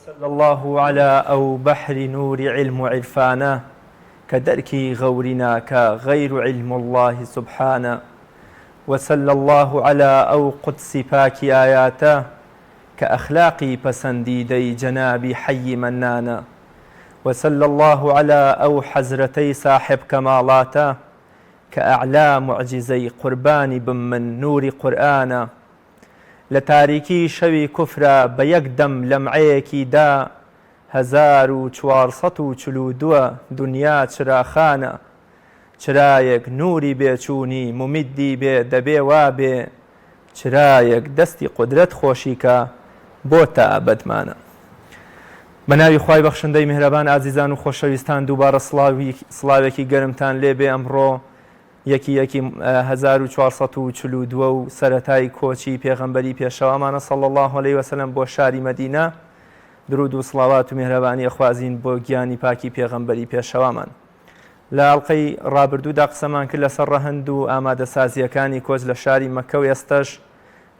وصلی اللە علی ئەو بەحری نوری عیلم و عیرفانە کە دەرکی غەوری ناکا غەیر عیلم اللە سبحانە وصلی اللە علی ئەو قودسی پاکی ئایاتە کە ئەخلاقی پەسەندیدەی جەنابی حەیی مەنانە وصلی اللە علی ئەو حەزرەتەی ساحێب کەماڵاتە کە ئەعلا موعجیزەی قوربانی بم من نوری قورئانە لە تاریکی شەوی کوفرا بە یەک دەم لەمعەیەکی دا 1442 دونیا چراخانە چرایەک نوری بێچوونی مومیدی بێ دەبێ وابێ چرایەک دەستی قودرەت خۆشی کا بۆ تا ئەبەدمانە. بە ناوی خوای بەخشندەی میهرەبان ئازیزان و خۆشەویستان دووبارە سڵاوێکی گەرمتان لێ بێ ئەمڕۆ یەکی یەکی 1442 و سەرەتای کۆچی پێغەمبەری پێشەوامانە صلی اللە علیه وسلم بۆ شاری مەدینە درود و سڵاوات و میهرەبانی ئەخوازین بۆ گیانی پاکی پێغەمبەری پێشەوامان. لە ئەڵقەی ڕابردوودا قسەمان کرد لەسەر ڕەهەند و ئامادەسازییەکانی کۆچ لە شاری مەککە و ئێستەش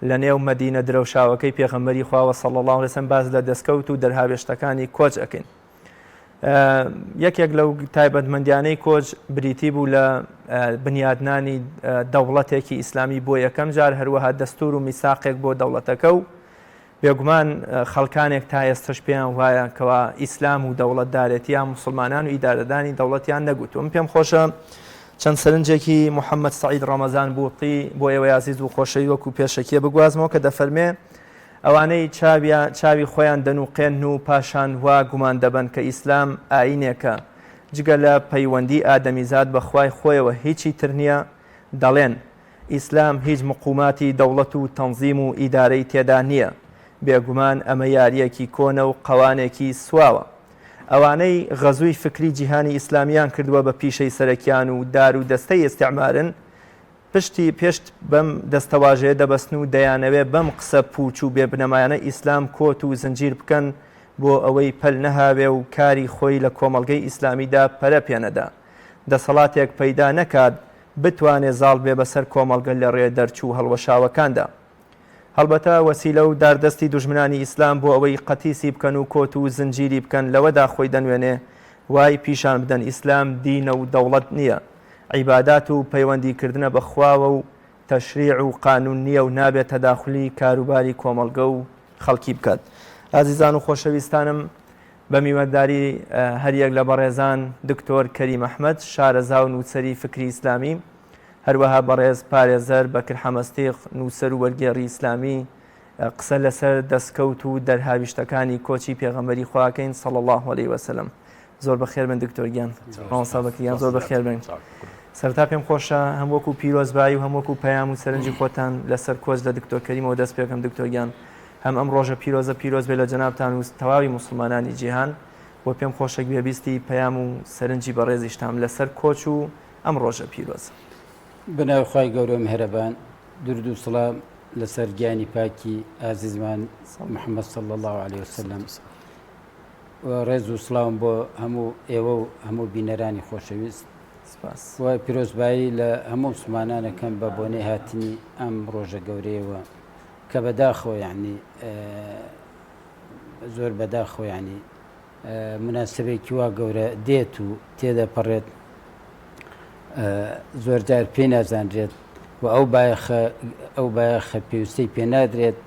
لە نێو مەدینە درەوشاوەکەی پێغەمبەری خواوە صلی اللە علیه وسلم باس لە دەستکەوت و دەرهاوێشتەکانی کۆچ ئەکەین. یەکێک لەو تایبەتمەندیانەی کۆچ بریتی بوو لە بنیادنانی دەوڵەتێکی ئیسلامی بۆ یەکەم جار هەروەها دەستور و میساقێک بۆ دەوڵەتەکە و بێگومان خەڵکانێک تا ئێستەش پێیان وایە کەوا ئیسلام و دەوڵەتدارێتی یا موسڵمانان و ئیدارەدانی دەوڵەتیان نەگوتووە. من پێم خۆشە چەند سەرنجێکی محەممەد سەعید ڕەمەزان بووتی بۆ ئێوەی ئازیز و خۆشەویست وەکوو پێشەکییە بگوازمەوە کە دەفەرمێ ئەوانەی چاویان چاوی خۆیان دەنووقێنن و پاشان وا گومان دەبەن کە ئیسلام ئایینێکە جگە لە پەیوەندی ئادەمیزاد بە خوای خۆیەوە هیچی تر نییە دەڵێن ئیسلام هیچ مقوماتی دەوڵەت و تەنزیم و ئیدارەی تێدا نییە، بێگومان ئەمە یارییەکی کۆنە و قەوانێکی سواوە. ئەوانەی غەزوی فکری جیهانی ئیسلامیان کردووە بە پیشەی سەرەکیان و دار و دەستەی ئیستعمارن، پشتی پشت بەم دەستەواژەیە دەبەستن و دەیانەوێ بەم قسە پوچ و بێ بنەمایانە ئیسلام کۆت و زنجیر بکەن بۆ ئەوەی پەل نەهاوێ و کاری خۆی لە کۆمەڵگەی ئیسلامیدا پەرە پێنەدا. دەسەڵاتێک پەیدا نەکات بتوانێ زاڵ بێ بەسەر کۆمەڵگە لە ڕێ دەرچوو هەڵوەشاوەکاندا. هەڵبەتە وەسیلە و داردەستی دوژمنانی ئیسلام بۆ ئەوەی قەتیسی بکەن و کۆت و زنجیری بکەن لەوەدا خۆی دەنوێنێ وای پیشان بدەن ئیسلام دینە و دەوڵەت نییە، عیبادات و پەیوەندی کردنە بە خواوە و تەشریع و قانون نییە و نابێ تەداخولی کاروباری کۆمەڵگە و خەڵکی بکات. ئازیزان و خۆشەویستانم بە میوەنداری هەریەک لە بەڕێزان دکتۆر کەریم ئەحمەد شارەزا و نووسەری فکری ئیسلامی، هەروەها بەڕێز پارێزەر بەکر حەمەستیق نووسەر و وەرگێڕی ئیسلامی قسە لەسەر دەستکەوت و دەرهاویشتەکانی کۆچی پێغەمبەری خواکەین صلی اللە علیه وسلم. زۆر بەخێر بن دکتۆر گیان، مامۆستا بەکر گیان زۆر بەخێر بن. سەرەتا پێم خۆشە هەم وەکو پیرۆزبایی و هەم وەکو پەیام و سەرنجی خۆتان لەسەر کۆچ لە دکتۆر کەریمەوە دەست پێکەم دکتۆر گیان هەم ئەم ڕۆژە پیرۆزە پیرۆز بێ لە جەنابتان و تەواوی موسڵمانانی جیهان و پێم خۆشە گوێبیستی پەیام و سەرنجی بەڕێزیشتام لەسەر کۆچ و ئەم ڕۆژە پیرۆزە. بەناوی خوای گەورە و میهرەبان دورد و سڵام لەسەر گیانی پاکی ئازیزمان محمد صلی اللە علیه وسلم و ڕێز و سڵاوم بۆ هەموو ئێوە و هەموو بینەرانی خۆشەویست سپاس. و پیرۆزبایی لە هەموو موسڵمانانەکەم بە بۆنەی هاتنی ئەم ڕۆژە گەورەیەوە کە بەداخەوە یانی زۆر بەداخەوە یانی مناسبێکی وا گەورە دێت و تێدەپەڕێت زۆرجار پێی نازانرێت و ئەو بایەخە ئەو بایەخە پێویستەی پێ نادرێت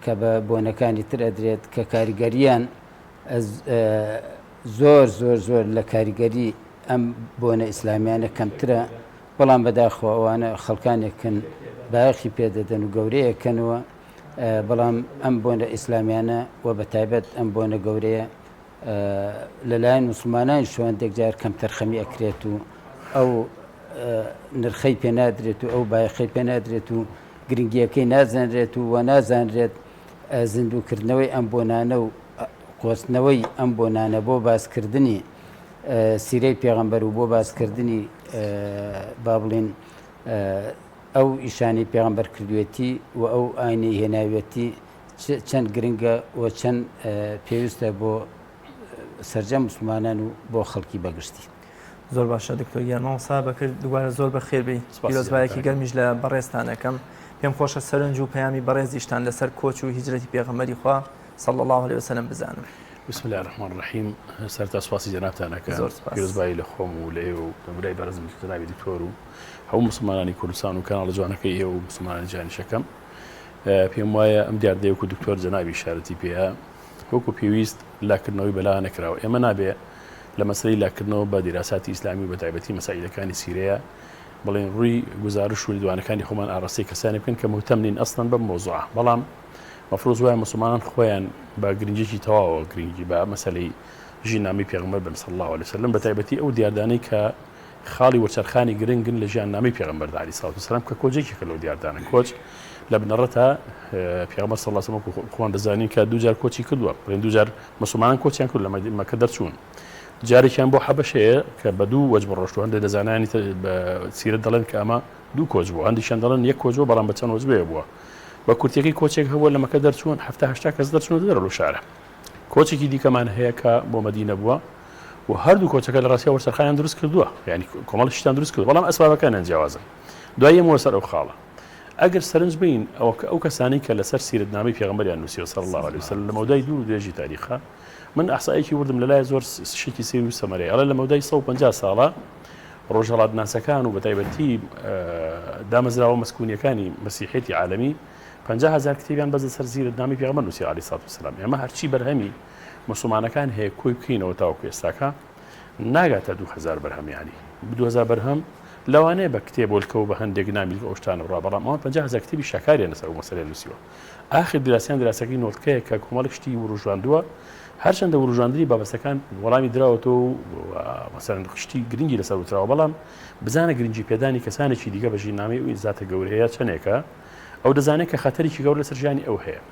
کە بە بۆنەکانی تر ئەدرێت کە کاریگەریان زۆر زۆر زۆر لە کاریگەری ئەم بۆنە ئیسلامیانە کەمترە بەڵام بەداخەوە ئەوانە خەڵکانێکن بایەخی پێدەدەن و گەورەیەکەنەوە بەڵام ئەم بۆنە ئیسلامیانە و بە تایبەت ئەم بۆنە گەورەیە لەلایەن مسلمانان شوێندێک جار کەم تەرخەمی ئەکرێت و ئەو نرخەی پێنادرێت و ئەو بایەخەی پێنادرێت و گرنگیەکەی نازانرێت و وە نازانرێت زیندووکردنەوەی ئەم بۆنانە و قۆستنەوەی ئەم بۆنانە بۆ باسکردنی سیرەی پێغەمبەر و بۆ باسکردنی با بڵین ئەو ئیشانەی پێغەمبەر کردوێتی و ئەو ئاینەی هێناوێتی چەند گرنگە و چەند پێویستە بۆ سەرجەم مسلمانان و بۆ خەڵکی بەگشتی. زۆر باشە دکتۆر گیان مامۆستا بەکر دووبارە زۆر بەخێر بێی پیرۆزبایەکی گەرمیش لە بەڕێزتان ئەکەم پێم خۆشە سەرنج و پەیامی بەڕێزیشتان لەسەر کۆچ و هیجرەتی پێغەمبەری خوا صلی الله علیه وسلم بزانم. بسم اللە الرحمن الرحیم سەرەتا سوپاسی جەنابتان ئەکەم زۆر سوپاس. پیرۆزبایی لە خۆم و لە ئێوە و لە برای بەڕێزم جەنابی دکتۆر و هەموو موسڵمانانی کوردستان و کەناڵە جوانەکەی ئێوە و موسڵمانانی جیهانیش ئەکەم پێم وایە ئەم دیاردەیە وەکو دکتۆر جەنابی ئیشارەتی پێیە وەکو پێویست لاکردنەوەی بەلا نەکراوە ئێمە نابێ لە مەسەلەی لاکردنەوە بە دیراساتی ئیسلامی و بە تایبەتی مەسائیلەکانی سیرەیە بڵێن ڕووی گوزارش و لێدوانەکانی خۆمان ئاڕاستەی کەسانی بکەن کە مهتەم نین ئەسڵەن بەم مەوزوعە بەڵام مەفروز وایە موسڵمانان خۆیان بە گرنگیەکی تەواوەوە گرنگی بە مەسەلەی ژیننامەی پێغەمبەر بن صلی اللە علیە وسلم بە تایبەتی ئەو دیاردانەی کە خاڵی وەرچەرخانی گرنگن لە ژیاننامەی پێغەمبەردا علیە الصلوة والسلام کە کۆچ یەکێکە لەو دیاردانە کۆچ لە بنەڕەتا پێغەمبەر صلی اللە علیه وسلم خۆمان دەزانین کە دووجار کۆچی کردووە بڵێن دووجار مسلمانان کۆچیان کرد لە مەکە دەرچوون جارێکیان بۆ حەبەشەیە کە بە دوو وەجبە ڕۆشتووە هەندێک لە زانایانی سیرەت دەڵێن کە ئەمە دوو کۆچ بووە هەندێکیان دەڵێن یەک کۆچ بووە بەڵام بە چەند وەجبەیە بووە بە کورتیەکەی کۆچێک هەبووە لە مەکە دەرچوون حەفتا هەشتا کەس دەرچوونەتە دەرەوە لەو شارە. کۆچێکی دیکەمان هەیە کە بۆ مەدینە بووە و هەردوو کۆچەکە لە ڕاستیا وەرچەرخانیان دروست کردووە یعنی کۆمەڵی شتیان دروست کردووە بەڵام ئەسبابەکانیان جیاوازن دوای ئێمەوە سەر ئەو خاڵە ئەگەر سەرنج بین ئەوە کە ئەو کەسانەی کە لەسەر سیرەتنامەی پێغەمبەریان نووسیوە صلی الله علیه وسلم لە مەودای دوور و درێژی تاریخە من ئەحسایەکی وردم لەلای زۆر شتێکی سەیر و سەمەرەیە ئەڵێ لە مەودای 150 ساڵە ڕۆژهەڵاتناسەکان و بەتایبەتی دامەزراوە مەسکونیەکانی مەسیحێتی عالەمی 50 هزار کتێبیان بەس لەسەر سیرەتنامەی پێغەمبەر نووسی عەلەیهی سڵات وسلام ئێمە هەرچی بەرهەمی مسلمانەکان هەیە کۆی بکەینەوە تاوەکو ئێستاکە ناگاتە 2000 بەرهەم یانی 2000 بەرهەم لەوانەیە بە کتێب وەلکە و بە هەندێک نامیلکە ئەو شتانە بڕا بەڵام ئەوان 50 هزار کتێبی شاکاریان لەسەر ئەو مەسەلەیە نووسیوە ئاخر دراسیان دراسەکەی نۆڵکەیە کە کۆمەڵێک شتی وروژاندووە هەرچەندە وروژاندنی بابەتەکان وەڵامی دراوەتەوە و مەسەلەن شتی گرنگی لەسەر وتراوە بەڵام بزانە گرنگی پێدانی کەسانێکی دیکە بە ژیننامەی ئەو زاتە گەورەیە چەندێکە ئەو دەزانێت کە خەتەرێکی گەورە لەسەر ژیانی ئەو هەیە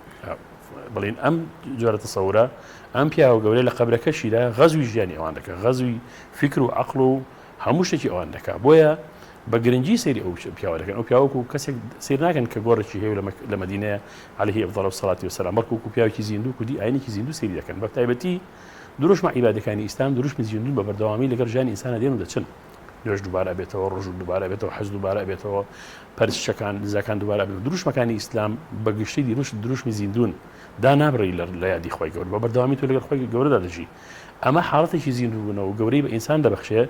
بڵین ئەم جۆرە تەسەورە ئەم پیاوە گەورەی لە قەبرەکەشیدا غەزوی ژیانی ئەوان دەکات غەزوی فیکر و عەقڵ و هەموو شتێکی ئەوان دەکات بۆیە بە گرنگی سەیری ئەو پیاوە دەکەن ئەو پیاوەکو کەسێک سیر ناکەن کە گۆڕێکی هەیە لە مەدینەیە عەلەیهی ئەفضەل الصلاة والسلام بەڵکو وەکو پیاوێکی زیندوو کودی ئاینێکی زیندوو سەیری دەکەن بە تایبەتی دروشمە عیبادەکانی ئیسلام دروشمی زیندوون بە بەردەوامی لەگەڵ ژیانی ئینسانە دێن و دەچن نوێژ دووبارە ئەبێتەوە ڕۆژوو دووبارە ئەبێتەوە حەج دووبارە ئەبێتەوە پەرستشەکان نزاکان دووبارە ئەبێتەوە دروشمەکانی ئیسلام بە گشتی دیروش دروشمی زیندوون دانابڕی لە یادی خۆی گەورە بە بەردەوامی تۆ لەگەڵ خۆی گەورەدا دەژی ئەمە حاڵەتێکی زیندووبوونەوە و گەورەی بە ئینسان دەبەخشێ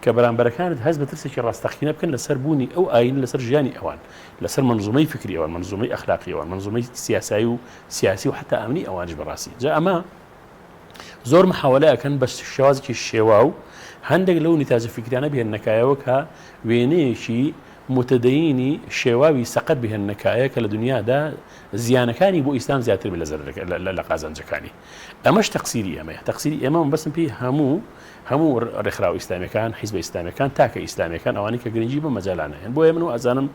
کە بەرامبەرەکانت هەست بە ترسێکی ڕاستەقینە بکەن لەسەر بوونی ئەو ئایینە لەسەر ژیانی ئەوان، لەسەر مەنزومەی فیکری ئەوان، مەنزومەی ئەخلاقی ئەوان، مەنزومەی سیاسایی و سیاسی و حەتا ئەمنی ئەوانیش بەڕاستی. جا ئەمە زۆر محاوەلە ئەکەن بە شێوازێکی شێواو هەندێک لەو نیتاجە فیکریانە بهێننە کایەوە کە وێنەیەکی متدەینی شێواوی سەقەت بهێننە کایە کە لە دنیادا زیانەکانی بۆ ئیسلام زیاتر بێت لە زەرەرەکە لە قازانجەکانی. ئەمەش تەقسیری ئێمەیە تەقسیری ئێمە مەبەستم پێی هەموو هەموو ڕێکخراوە ئیسلامیەکان حیزبە ئیسلامیەکان تاکە ئیسلامیەکان ئەوانەی کە گرنگی بەم مەجالانە هەن بۆیە من و ئەزانم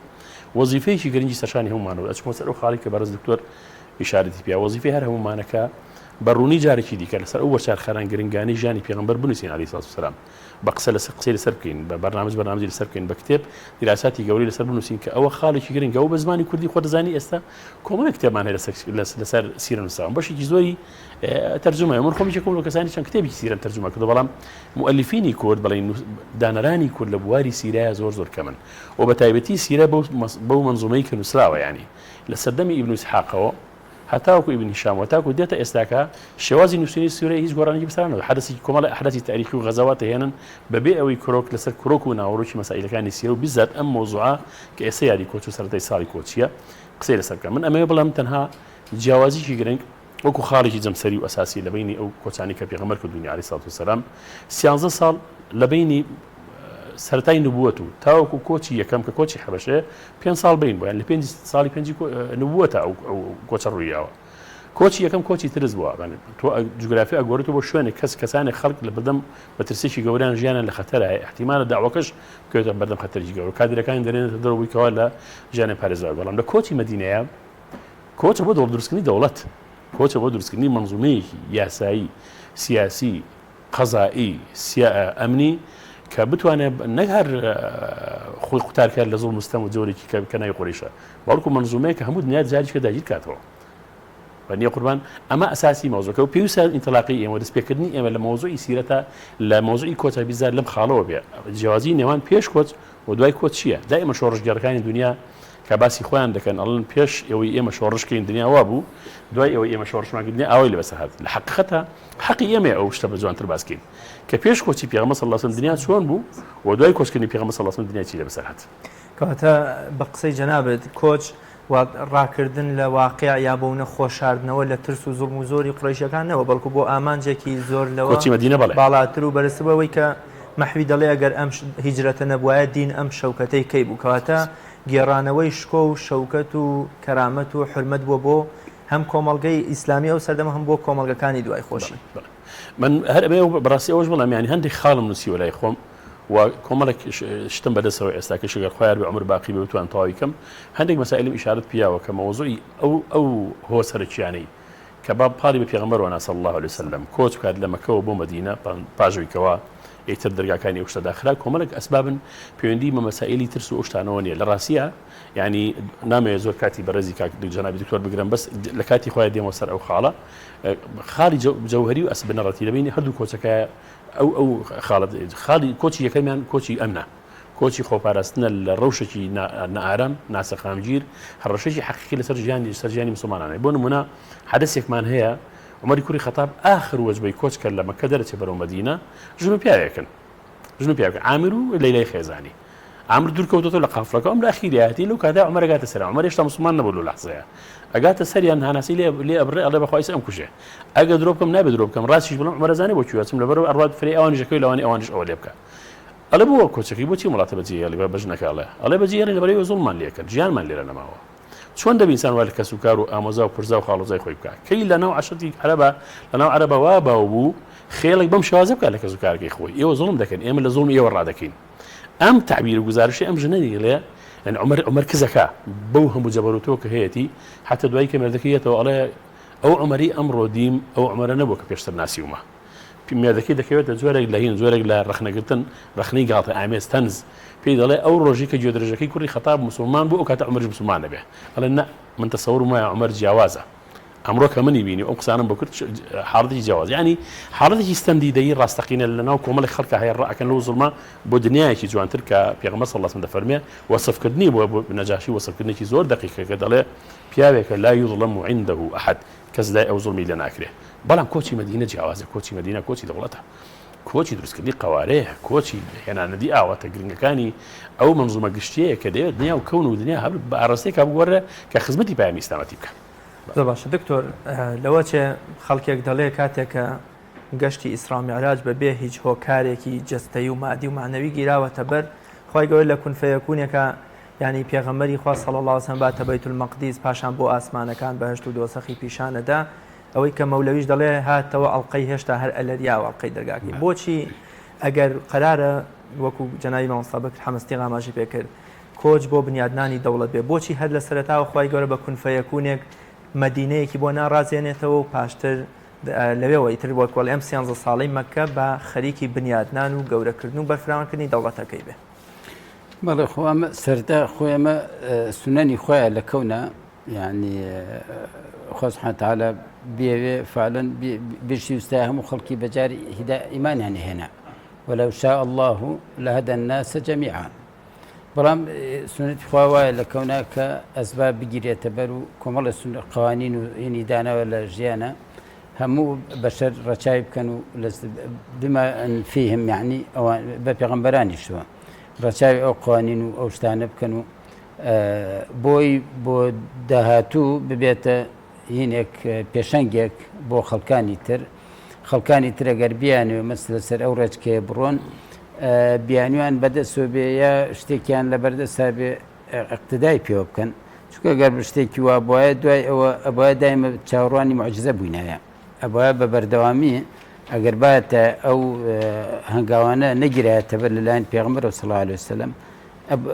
وەزیفەیەکی گرنگی سەرشانی هەموومانەوە ئەچمەوە سەر ئەو خاڵی کە بەڕێز دکتۆر ئیشارەتی پیا وەزیفەی هەر هەموومانەکە بە ڕوونی جارێکی دیکە لەسەر ئەو وەرچەرخانە گرنگانەی ژیانی پێغەمبەر بنووسین عەلەیهی سڵات وسەلام بە قسە لەسەر قسەی لەسەر بکەین بە بەرنامەج بەرنامەجی لەسەر بکەین بە کتێب دیراساتی گەورەی لەسەر بنووسین کە ئەوە خاڵێکی گرنگە و بە زمانی کوردی خۆ دەزانی ئێستا کۆمەڵێک کتێبمان هەیە لەسەر سیرە نووسراون بەشێکی زۆری تەرجومە من خۆم یەکێکم لەو کەسانی چەند کتێبێکی سیرەم تەرجومە کردو بەڵام موئەلیفینی کورد بڵێن دانەرانی کورد لە بواری سیرەیە زۆر زۆر کەمن و بە تایبەتی سیرە بەو مەنزومەی کە نووسراوە ینی لە سەردەمی ئیبن ئیسحاقەوە هەتاوەکو ئیبن هیشام و تاکو دێتە ئێستاکە شێوازی نووسینی سیرە هیچ گۆڕانێکی بەسەرا نەبوو حەدەسی کۆمەڵی ئەحداسی تاریخی و غەزەوات دەهێنن بەبێ ئەوەی کرۆک لەسەر کرۆک و ناوەڕۆکی مەسائیلەکانی سیرە و بیزات ئەم مەوزوعە کە ئێستا یادی کۆچ و سەرەتای ساڵی کۆچییە قسەی لەسەر بکەم من ئەمەوێ بڵێم تەنها جیاوازیکی گرنگ وەکو خاڵێکی جەمسەری و ئەساسی لە بەینی ئەو کۆچانی کە پێغەمبەر کردوونی عەلەیهی سڵات وسەلام سیانزە ساڵ لە بەینی سەرەتای نبووەت و تاوەکو کۆچی یەکەم کە کۆچی حەبەشەیە پێنج ساڵ بین بوویان لە پێنج ساڵی پێنجی نبووەتە ئەو کۆچە ڕوویاوە کۆچی یەکەم کۆچی ترس بووە تۆ جوگرافی ئەگۆڕێت بۆ شوێنێک کەس کەسانێک خەڵک لە بەردەم مەترسیی گەوریان ژیانیان لە خەتەرایە ئیحتیمالە دەعوەکەش بکەوێتە بەردەم خەتەرێکی گەورە کادیرەکانی دەرێنێتە دەرەوە بووی کەوا لە ژیانیان پارێزراوی بەڵام لە کۆچی مەدینەیە کۆچە بۆ دەوڵەت دروستکردنی دەوڵەت کۆچە بۆ دروستکردنی مەنزومەیەکی یاسایی سیاسی قەزایی سیا ئەمنی کە بتوانێت نەک هەر خۆی قوتارکات لە زوڵم و ستەم و جۆرێکی کە کە ناوی قوریشە بەڵکو مەنزومەیە کە هەموو دنیا جارێکە داگیر کاتەوە نیە قوربان ئەمە ئەساسی مەوزوعەکە و پێویستە ئینتڵاقی ئێمە دەستپێکردنی ئێمە لە مەوزوعی سیرەتە لە مەوزوعی کۆچە بیزار لەم خاڵەوە بێ جیاوازی نێوان پێش کۆچ و دوای کۆچ چییە دائیمە شۆڕشگێڕەکانی دنیا کە باسی خۆیان دەکەن ئەڵێن پێش ئەوەی ئێمە شۆڕش کەین دنیا وا بوو دوای ئەوەی ئێمە شۆڕشمان کرد دنیا ئاوای لێ بەسەر هات لە حەقیقەتا حەقی ئێمەیە ئەو شتە بە جوانتر باس کەین کە پێش کۆچی پێغەمبەر صلی اللە علیه و سلم دنیا چۆن بوو و دوای کۆچکردنی پێغەمبەر صلی اللە علیه و سلم دنیا چی لێ بەسەر هات. کەواتە بە قسەی جەنابت کۆچ و ڕاکردن لە واقیع یا بۆ نە خۆشاردنەوە لە ترس و زوڵم و زۆری قوڕەیشەکان نەبووە بەڵکو بۆ ئامانجێکی زۆر لەوە کۆچی مەدینە بەڵێ. باڵاتر و بەرزتر بوو ئەوەی کە مەحوی دەڵێ ئەگەر ئەم هیجرەتە نەبوایە دین ئەم شەوکەتەی کەی بوو کەواتە گێڕانەوەی شکۆ و شەوکەت و کەرامەت و حورمەت بووە بۆ هەم کۆمەڵگەی ئیسلامی ئەو سەردەمە هەم بۆ کۆمەڵگەکانی دوای خۆشی. بەڵێ من هەر ئەمەوێ بەڕاستی ئەوەش بڵێم یانی هەندێک خاڵم نووسیوە لای خۆم و کۆمەڵێک شتم بەدەستەوە ئێستا کەش گەر خوایار بێ عومر باقی بێ بتوانم تەواوی کەم هەندێک مەسائلم ئیشارەت پیاوە کە مەوزوعی ئەو ئەو هۆ سەرەکیانەی کە با پاڵی بە پێغەمبەرەوە نا صلی الله علیه وسلم کۆچ بکات لە مەکەوە بۆ مەدینە پاش ئەوەی کەوا ئیتر دەرگاکانی ئەو شتە داخرا کۆمەڵێک ئەسبابن پەیوەندی بە مەسائلی ترس و ئەو شتانەوە نییە لە ڕاستیە یعنی نامەوێت زۆر کاتی بەڕێزی کاک جەنابی دکتۆر بگرم بەس لە کاتی خۆی دێمەوە سەر ئەو خاڵە خاڵی جەوهری و ئەس بنەڕەتی لەبینی هەردوو کۆچەکە ئەو ئەو خاڵە خاڵی کۆچی یەکەمیان کۆچی ئەمنە، کۆچی خۆپاراستنە لە ڕەوشێکی نائارام، ناسەقامگیر، هەڕەشەیەکی حەقیقی لەسەر ژیانی سەر ژیانی موسڵمانان هەیە. بۆ نموونە حەدەسێکمان هەیە عومەری کوڕی خەتاب ئاخر وەجبەی کۆچ کە لە مەککە دەرەچێ بەرەو مەدینە ژن و پیاوێکن ژن و پیاوێک عامر و لەیلای خێزانی عامر دوور کەوتۆتەوە لە قافلەکە ئەم لە ئەخیریایەتی لەو کاتە عومەر ئەگاتە سەر عومەر هێشتا موسڵمان نەبوو لەو لەحزەیە ئەگاتە سەریان هاناسی لێ لێ ئەبڕێ ئەڵێ بەخوا ئیسە ئەمکوژێ ئەگەر درۆ بکەم نابێ درۆ بکەم ڕاستیش بڵێم عومەر ئەزانێ بۆ کوێ ئەچم لەبەرئەوە ئەڕوات فرەی ئەوانیش ئەکەوێ لەوانەیە ئەوانیش ئەوە لێ بکا ئەڵێ بۆ کۆچەکەی بۆچی ئەم وڵاتە بەجێ هێڵی بە ژنەکە ئەڵێ ئەڵێ بەجێ هێڵی لەبەرئەوەی زوڵممان لێ کرد ژیانمان لێرە نەماوە چۆن دەبی ئینسان وا لە کەسوکار و ئامۆزا و پورزا و خاڵۆزای خۆی بکا کەی لەناو عەشرەتی عەرەبا لەناو عەرەبا وا باو بوو خێڵێک بەم شێوازە بکات لە کەسوکارەکەی خۆی ئێوە زوڵم دەکەن ئێمە لە زوڵمی ئێوە ڕادەکەین ئەم تەعبیر و گوزارشەی ئەم ژنە دیڵێ یعنی عومەر عومەر کزەکە بەو هەموو جەبەروتەوە کە هەیەتی حتی دوایی کە مێردەکەی یەتەوە ئەڵێ ئەو عومەری ئەمڕۆ دیم ئەو عومەرە نەبوو کە پێشتر ناسیومە مێردەکەی دەکەوێتە جۆرێک لە هین جۆرێک لە ڕەخنەگرتن ڕەخنەی گاڵتە ئامێز تەنز پێی دەڵێ ئەو ڕۆژی کە گوێدرێژەکەی کوڕی خەتاب موسڵمان بوو ئەو کاتە عومەریش موسڵمان دەبێ ئەڵێ نا من تەسەورم وایە عومەر جیاوازە ئەمڕۆ کە منی بینی و ئەم قسانەم بۆ کرد حاڵەتێکی جیاواز یعنی حاڵەتێکی ستەمدیدەیی ڕاستەقینە لە ناو کۆمەڵێک خەڵکە هەیە ڕائەکەن لەو زوڵمە بۆ دنیایەکی جوانتر کە پێغەمبەر صلی اللە علیه و سلم دەفەرمێ وەسفکردنی بۆ نەجاشی وەسفکردنێکی زۆر دەقیقە کە دەڵێ پیاوێکە لا یظلم عنده احد کەس لای ئەو زوڵمی لێ ناکرێ بەڵام کۆچی مەدینە جیاوازە کۆچی مەدینە کۆچی دەوڵەتە کۆچی دروستکردنی قەوارەیە کۆچی هێنانەدی ئاواتە گرنگەکانی ئەو منزومە گشتیەیە کە دەیەوێت دنیا و کەون و دنیا هەر بە ئاراستەیەکا بگۆڕێ کە خزمەتی پەیامی ئیسلامەتی بکا. زۆر باشە دکتۆر لەوە چێ خەڵکێک دەڵێ کاتێک کە گەشتی ئیسرا و میعراج بە بێ هیچ هۆکارێکی جەستەیی و مادی و مەعنەوی گیراوەتە بەر خوای گەورە لە کون فەیەکونێکا یانی پێغەمبەری خوا صلی اللە علیه وسلم باتە بەیت المقدیس پاشان بۆ ئاسمانەکان بەهەشت و دۆزەخی پیشانەدا ئەوەی کە مەولەویش دەڵێ هاتەوە ئەڵقەی هێشتا هەر ئەلەریاوە ئەڵقەی دەرگاکەی بۆچی ئەگەر قەرارە وەکو جەنابی مامۆستا بەکر حەمەستیق ئاماژەی پێکرد کۆچ بۆ بنیادنانی دەوڵەت بێ بۆچی هەر لە سەرەتاوە خوای گەورە بە کون فەیەکونێک مەدینەیەکی بۆ ناڕازێنێتەوە و پاشتر لەوێوە ئیتر وەک وەڵی ئەم سیانزە ساڵەی مەککە بە خەریکی بنیادنان و گەورەکردن و بەرفراوانکردنی دەوڵەتەکەی بێ. بەڵێ خۆ ئەمە سەردا خۆی ئەمە سونەنی خۆیە لە کەونە یعنی خوا سبحانه وتعالی بێوێ فعلا بشیوستای هەموو خەڵکی بەجاری هیدا ئیمانیان هێنا ولو شاء الله لهدى الناس جميعا بەڵام سونەتی خوا وایە لە کەونا کە ئەسباب بگیرێتە بەر و کۆمەڵە قوانین و هینی داناوە لە ژیانە هەموو بەشەر ڕەچاوی بکەن و بما فیهم یعنی ئەوان بە پێغەمبەرانیشەوە ڕەچاوی ئەو قوانین و ئەو شتانە بکەن و بۆی بۆ داهاتوو ببێتە هینێک پێشەنگێک بۆ خەڵکانی تر خەڵکانی تر ئەگەر بیانەوێ مەس لەسەر ئەو ڕێچکەیە بڕۆن بیانویان بەدەستەوە بێ یا شتێکیان لەبەردەستا بێ اقتدای پێوە بکەن چونکە گەر شتێکی وا بواە دوای ئەوە ئەبواە دایمە چاوەڕوانی معجزە بووینایە ئەبواە بە بەردەوامی ئەگەر باتە ئەو هەنگاوانە نەگیرایەتە بەر لەلایەن پێغەمبەرەوە صلی الله علیه وسلم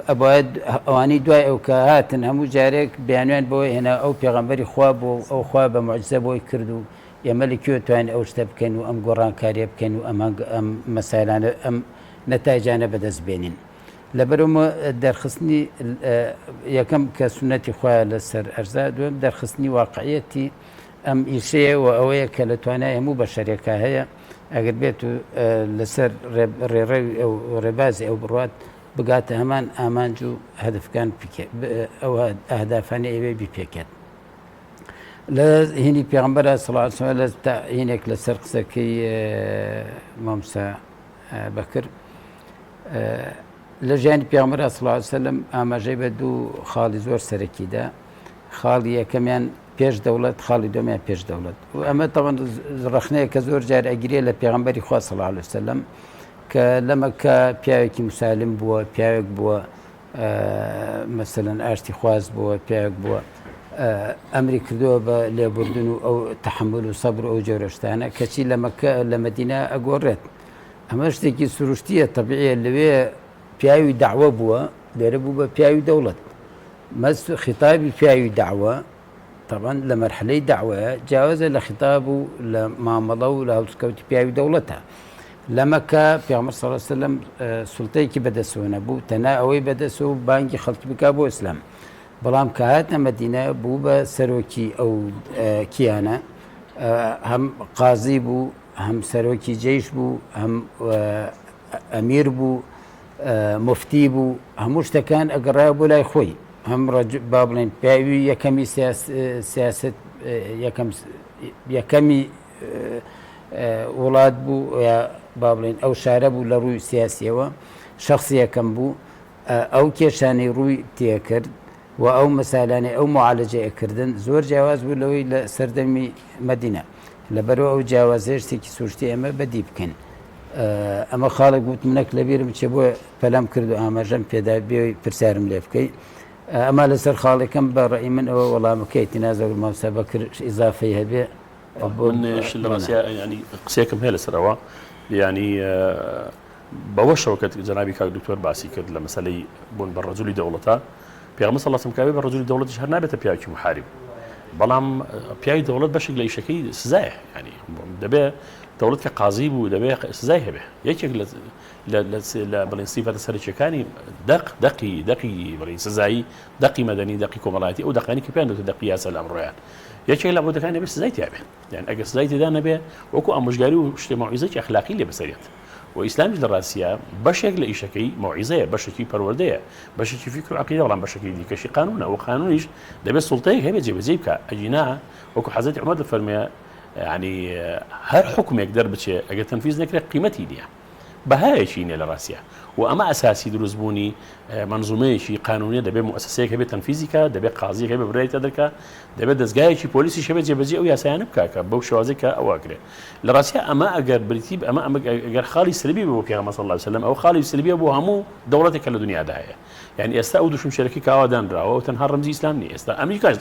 ئەبواە ئەوانەی دوای ئەو کە هاتن هەموو جارێک بیانویان بۆ هێنا ئەو پێغەمبەری خوا بوو ئەو خوا بە معجزە بۆی کرد و ئێمە لە کوێ توانین ئەو شتە بکەین و ئەم گۆڕانکاریە بکەین و ئەم ئەم مەسایلانە ئەم نەتایجانە بەدەست بێنین لەبەرمە دەرخستنی یەکەم کە سونەتی خوایە لەسەر ئەرزا دووەم دەرخستنی واقعیەتی ئەم ئیشەیە و ئەوەیە کە لە توانای هەموو بەشەرێکا هەیە ئەگەر بێت و لەسەر ڕێڕەوی ئەو ڕێبازی ئەو بڕوات. بگاتە هەمان ئامانج و هەدفەکان ئەو ئەهدافانەی ئەوێ بیپێکێت. لە هینی پێغەمبەر صلی الله علیه و سلم لە هینێک لەسەر قسەکەی مامۆستا بەکر لە ژیانی پێغەمبەر صلی الله علیه و سلم ئاماژەی بە دوو خاڵی زۆر سەرەکیدا خاڵی یەکەمیان پێش دەوڵەت خاڵی دووەمیان پێش دەوڵەت و ئەمە تەوان ڕەخنەیە کە زۆر جار ئەگیرێ لە پێغەمبەری خوا صلی الله علیه و سلم کە لەمەکە پیاوێکی مسالم بووە پیاوێک بووە مەسەلەن ئاشتی خواز بووە پیاوێک بووە ئەمری کردووە بە لێبوردن و ئەو تەحمل و سەبر و ئەو جۆرە شتانە کەچی لە مەکە لە مەدینە ئەگۆڕێت ئەمە شتێکی سروشتیە تەبیعە لەوێ پیاوی داوە بووە لێرە بوو بە پیاوی دەوڵەت مەس خیتابی پیاوی داوە تەبعەن لە مەرحەلەی دەعوەیە جیاوازە لە خیتاب و لە مامەڵە و لە هەڵسوکەوتی پیاوی دەوڵەتە. لە مەککە پێغەمبەر صلی اللە علیە وسلم سوڵتەیەکی بەدەستەوە نەبوو تەنها ئەوەی بەدەستەوە بانگی خەڵکی بکا بۆ ئیسلام. بەڵام کە هاتە مەدینە بوو بە سەرۆکی ئەو کیانە هەم قازی بوو هەم سەرۆکی جەیش بوو هەم ئەمیر بوو موفتی بوو هەموو شتەکان ئەگەڕایەوە بۆ لای خۆی هەم با بڵێن پیاوی یەکەمی سیاست یەکەم یەکەمی وڵات بوو یا با بڵێن ئەو شارە بوو لە ڕووی سیاسیەوە شخصی یەکەم بوو ئەو کێشانەی ڕووی تێکرد و ئەو مەسالانەی ئەو معالەجەی ئەکردن زۆر جیاواز بوو لەوەی لە سەردەمی مەدینە لەبەرئەوە ئەو جیاوازیە شتێکی سروشتی ئێمە بەدی بکەین ئەمە خاڵێک بوت منەک لەبیرم چێ بۆ پەلەم کرد و ئاماژەم پێدا بێ پرسیارم لێ بکەی ئەما لەسەر خاڵێکم بە ڕئی من ئەوە وەڵامەکەیتی نازەر مامۆستا بەکر ئیزافەی هەبێ ینی قسێکم هەیە لەسەرەوە ینی بەوەشەوە کە جەنابی کاک دکتۆر باسی کرد لە مەسەلەی بوون بە ڕەجولی دەوڵەتە، پێغەمبەر صلی اللە علیه و سلم کە ئەبێ بە ڕەجولی دەوڵەتیش هەر نابێتە پیاوێکی محارب، بەڵام پیاوی دەوڵەت بەشێک لە ئیشەکەی سزایە، یانی دەبێ دەوڵەت کە قازی بوو دەبێ سزای هەبێ، یەکێک لە لە بڵێن سیفەتە سەرەکیەکانی دەق دەقی دەقی بڵێن سزایی دەقی مەدەنی دەقی کۆمەڵایەتی ئەو دەقانی کە پێیان دەوترێت دەقی یاسا لە ئەمڕۆیان یەکێک لە عقودەکانی دەبێ سزای تیا بێ. یان ئەگەر سزای تێدا نەبێ وەکو ئامۆژگاری و شتێ مەوعیزەکی ئەخلاقی لێ بەسەرێت و ئیسلامیش لە ڕاستیا بەشێک لە ئیشەکەی مەوعیزەیە بەشێکی پەروەردەیە بەشێکی فیکر و عەقیدە بەڵام بەشەکەی دیکەشی قانونە و قانونیش دەبێت سوڵتەیەک هەبێت جێبەجێی بکا ئەگینا وەکو حەزرەتی عومەر دەفەرموێ یعنی هەر حوکمێک دەربچێ ئەگەر تەنفیز نەکرێت قیمەتی نییە. بەهایەکی نیە لە ڕاستیا و ئەمە ئەساسی دروست بوونی مەنزومەیەکی قانونیە دەبێت موئەسەسەیەک هەبێت تەنفیزی کا دەبێت قازیەک هەبێت بڕیاری تا دەرکا دەبێت دەزگایەکی پۆلیسیش هەبێت جێبەجێ ئەو یاسایانە بکا کە بەو شێوازەی کە ئەوە ئەکرێ لە ڕاستیا ئەمە ئەگەر بریتی ئەمە ئەمە ئەگەر خاڵی سلبی بێ بۆ پێغەمبەر صلی اللە علیه وسلم ئەو خاڵی سلبیە بۆ هەموو دەوڵەتێک کە لە دنیادا هەیە یعنی ئێستا ئەو دوشمشێرەکەی کاوا دانراوە ئەو تەنها ڕەمزی ئیسلام نییە ئێستا ئەمریکاش